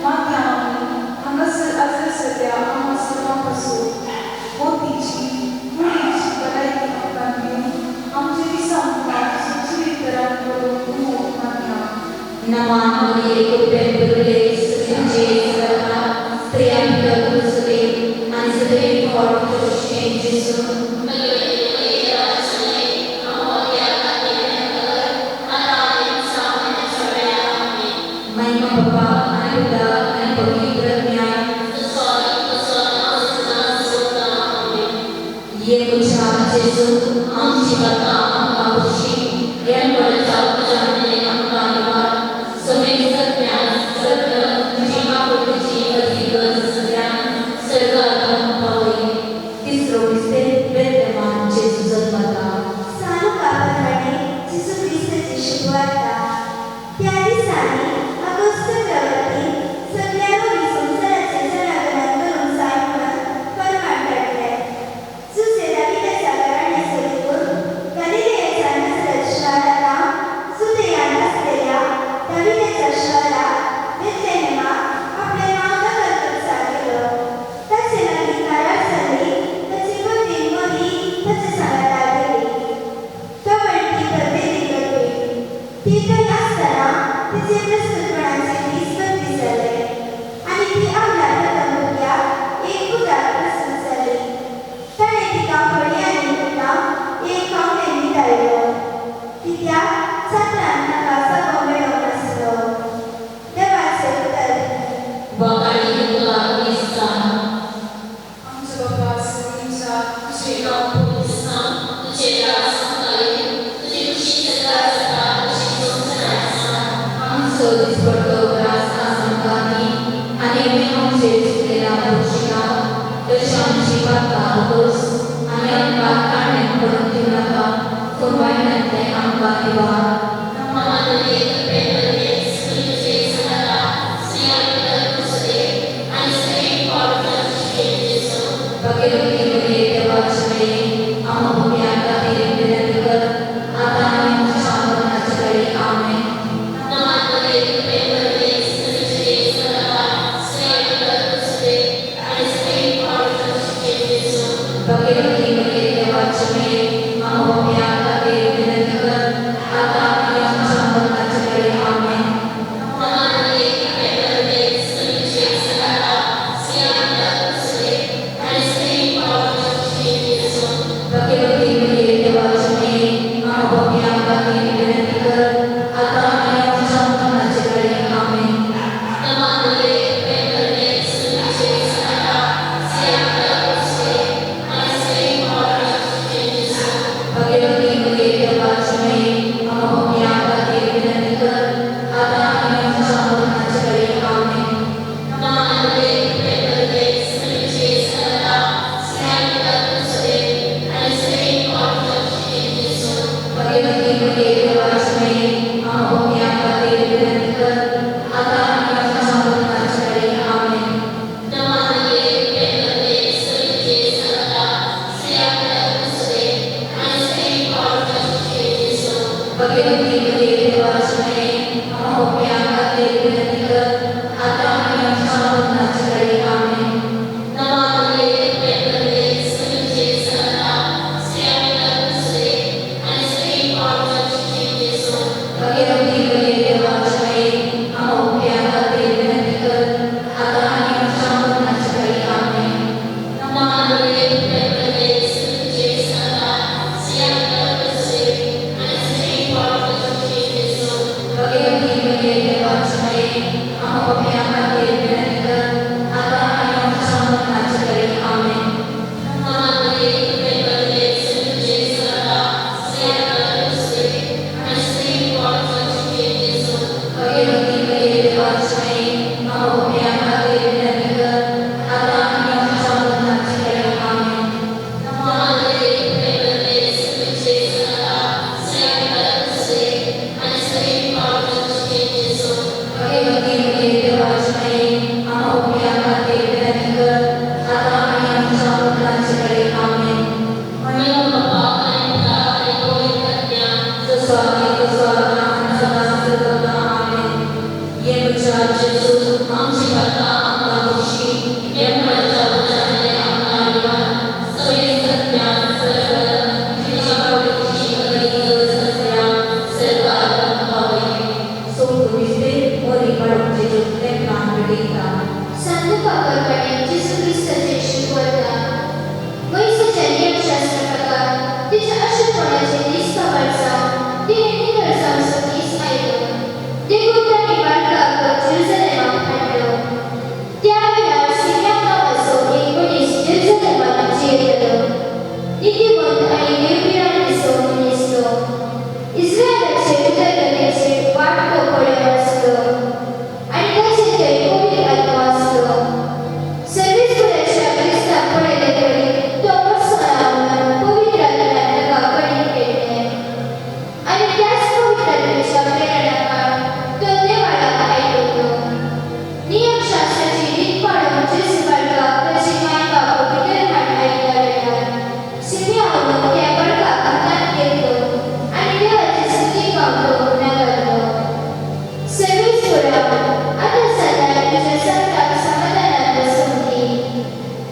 मागया आमी हांगासर आजर सद्या आमकां सर्वां पासून मोतीची कुडीची भलायकी आमकां दिवन आमचे दिसा मुखार सुचवीत तरान करून उमोवंक मागया. नमा मरिये कृपेन भरिल्ले, सुखी तुजेर सांगाता, स्त्रियां भितर तूं सुदेक आनी सुदेके फळ तुजे कुशीचें जेजू. महिमा बापा आनी पुताक आनी पवित्र आत्म्याक. ये म्हज्या जेजू, आमची पापां आमकां बक्षी, देणवळचा तुज्या आमकां निवार, समेस्त ज्ञान सत्य तुजी आकृतीची अती गरज सगळ्या सर्गात पावय. तिसरो मिस्तेर, बेथलेमान जेजू जल्मता. सानुकाप्रमाणे जेजू क्रिस्ताची शुभवार्ता. त्या दिसांनी अगस्त प्रवृत्ती सगळ्या रोमी संवसाराचेर जनागणन करूंक जाय म्हणून फर्मान काडलें. जुझे दाविदाच्या घराण्या सोदून गलिलेयाच्या नासरत शहरांत जुदेयांत आसलेल्या दाविदाच्या शहराक बेथलेहेमाक आपलें नांव दखल करचाक गेलो. ताचे लागीं कारार जाली ताची पत्नी मरी ताचे सांगाता गेली. तवळ ती गर्भेली गर्भी. ती थंय आसतना तिचे प्रस्तुतपणाचे दीस 32 जाले आनी ती आपल्या प्रथम भुरग्याक एक पुताक प्रस्तूत जाली. ताणें तिका फळी आनी पुतां एक कावळें न्हिदायलो, कित्याक छात्रांत ताका जागो मेळोंक नासलो. देवाचें उतर. वाकाडी तुका दिसता. आमच्या बापा सगळींच्या तुझे नांव पवित्र जावं, तुझे राज आमकां येवं, तुजी खुशी सर्गात जाता तशी संवसारांत जावं. आमचो दिसपडतो ग्रास आज आमकां दी आनी आमी आमचे चुकलेल्या बक्षिता तशी आमची पापां बोगस आनी आमकां ताणें पडूंक दिवं नाका, पूण वायटांतलें आमकां निवार. नमा मरिये कृपेन भरिल्ले, सुखी तुजेर सांगाता, स्त्रियां भितर तूं सुदेक आनी सुदेक फळ तुज्या कुशीचें जेजू. भाग्यवती मरिये देवाची माये, आम्हा पाप्यां खातीर विनंती कर, आतां आनी आमच्या मरणाच्या वेळी. आमेन. नमा मरिये कृपेन भरिल्ले, सुखी तुजेर सांगाता, स्त्रियां भितर तूं सुदेक आनी सुदेक फळ तुज्या कुशीचें जेजू. भाग्यवती मरिये देवाची माये, आम्हा पाप्यां खातीर विनंती कर, आतां आनी आमच्या मरणाच्या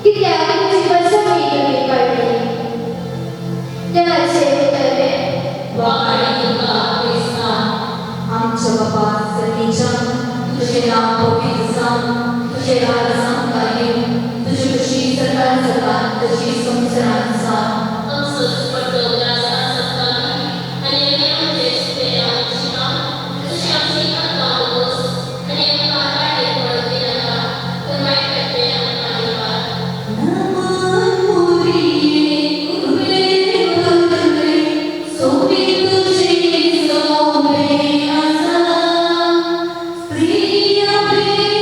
कित्याक तुजी कसम तुमी काडली? तेणाचेर उतरलें, वाणी तुका क्रिस्तांव आमच्या बाबा सर्गीच्या, तुजें नांव पवित्र जावं, तुजें राज आमकां येवं, तुजी खुशी सरकार जाता तशी संवसारांत जावं. आमचो दिसपट्टो ग्रास आज आमकां दी, आनी आमी आमचे चुकलेल्या शिकां, तशी आमची पातकां उगोस, आनी आमकां वाटेक पडूंक दिनाका, पूण वायटांतल्यान आमकां निवार. स्त्रिया भेट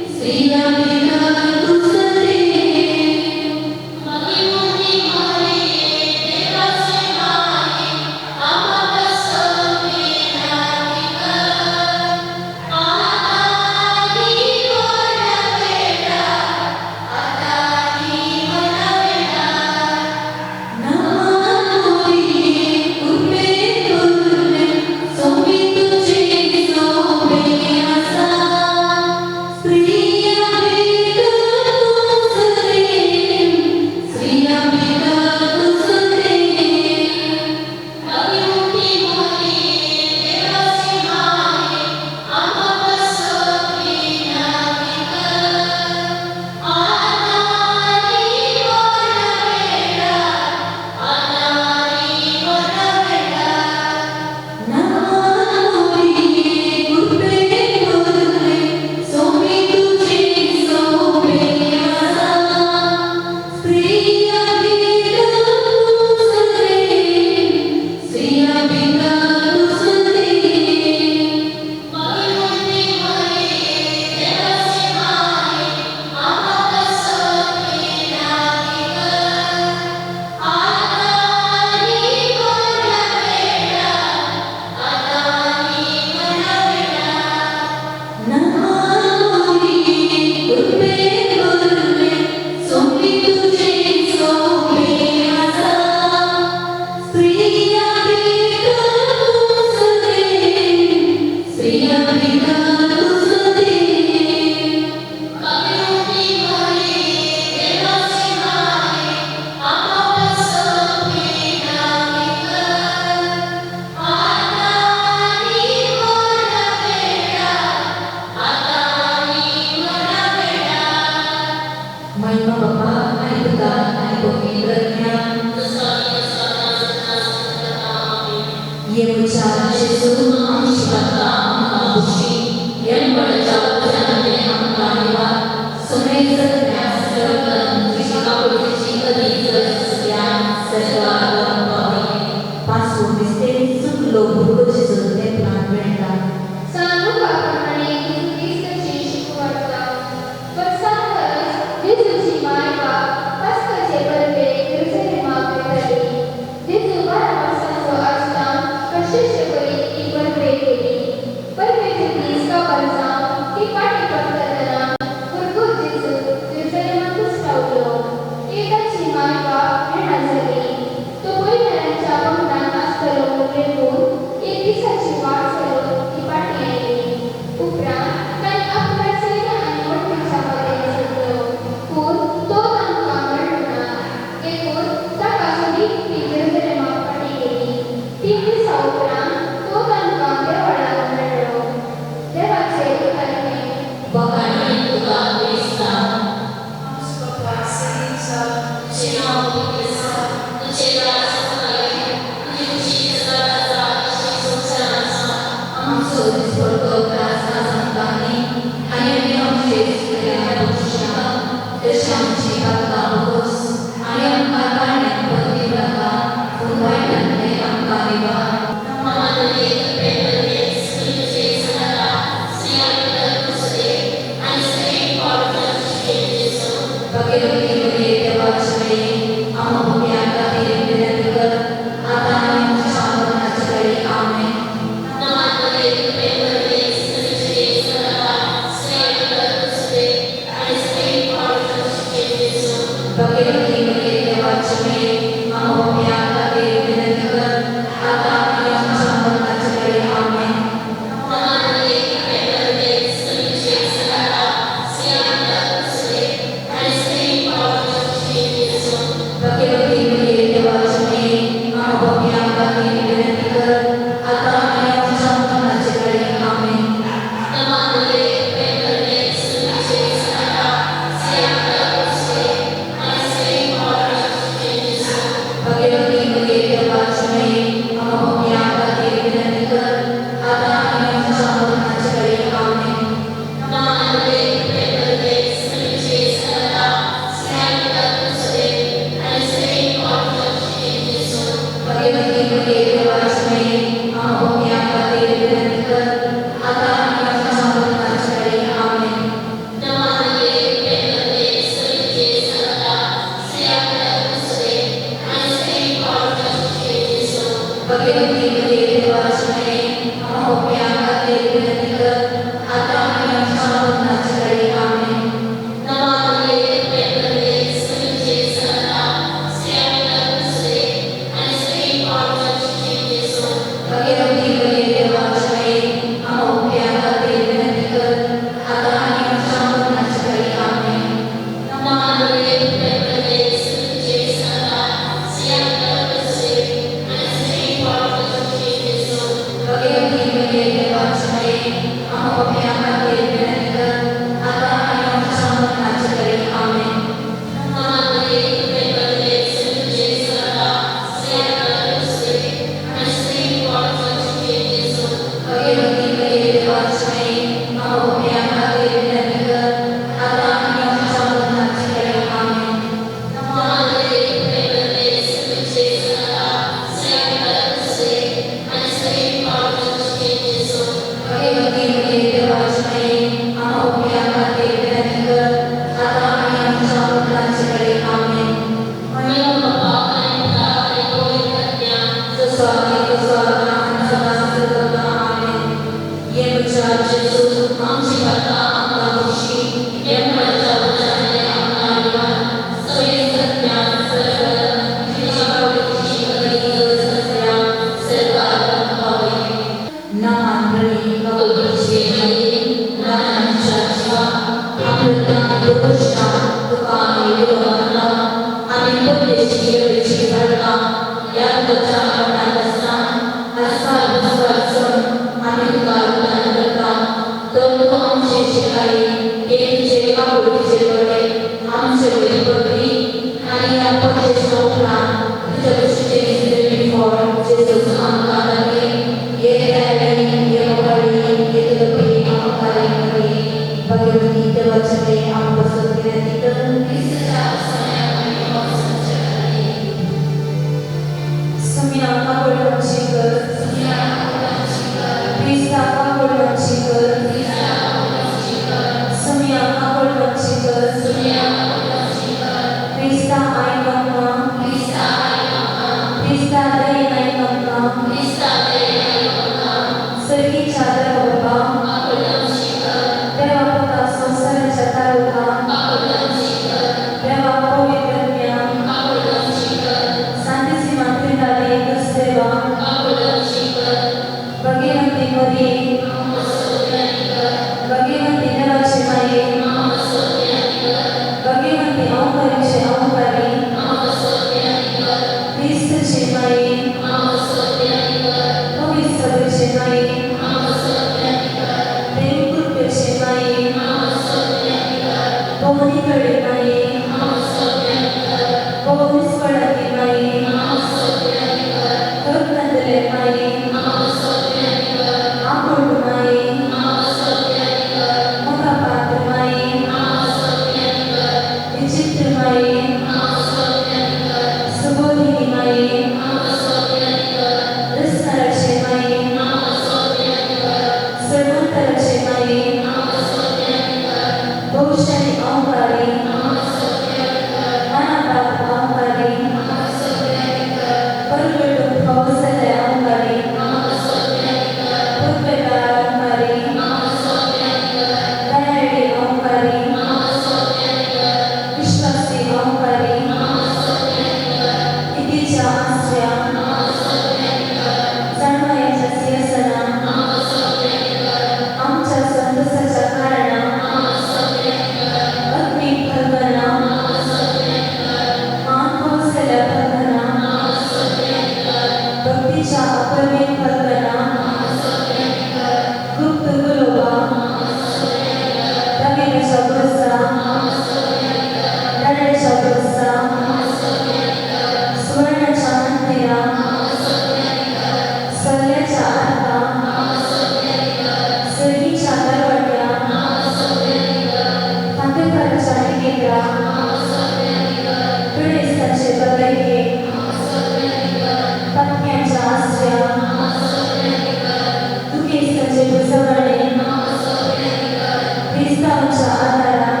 क्रिस्तांवच्या आदारान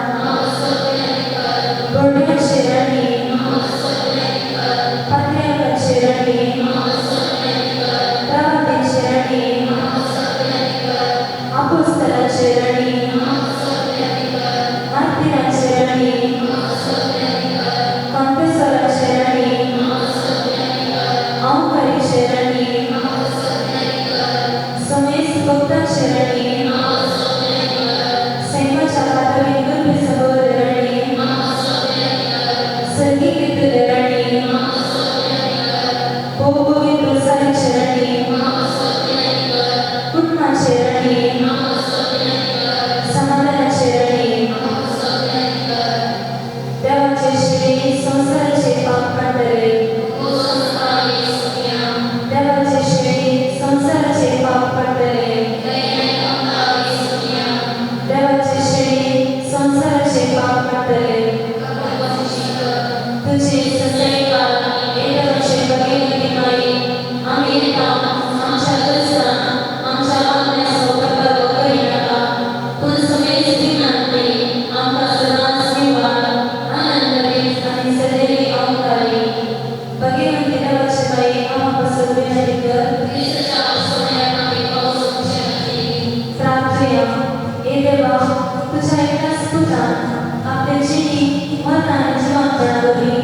बोरड्याचे राणी पात्र्याकाचे राणी रावतेचे राणी आपोस्तलाचे राणी मार्तिराचे राणी कॉन्फेसराचे राणी अंकारीचे राणी समेस भक्ताचे राणी सैमाच्या पातळी दुर्बे सहोदर राणी सर्गी कितले राणी पवित्र सारीचे राणी कुटुंबाचे राणी समाधानाचे राणी देवाचे श्री संसाराचे पाप काडटले देवाचे श्री संसाराचे पाप काडटले देवाचे श्री संसाराचे पाप काडटले तुझे सदैव एकाचे भगिनी माई आम्ही येता आमच्या गरजां आमच्या मागण्याचो प्रकार करिनाका पूण समेज दिनांतली आमकां सदांच निवार आनंद आनी सदैव अवकारी भगिनी देवाचे माई आमकां पासत विनंती कर प्रार्थया हे देवा तुझ्या एकाच पुतान आपल्या जिणी मरणान जिवंतपणा वरवीं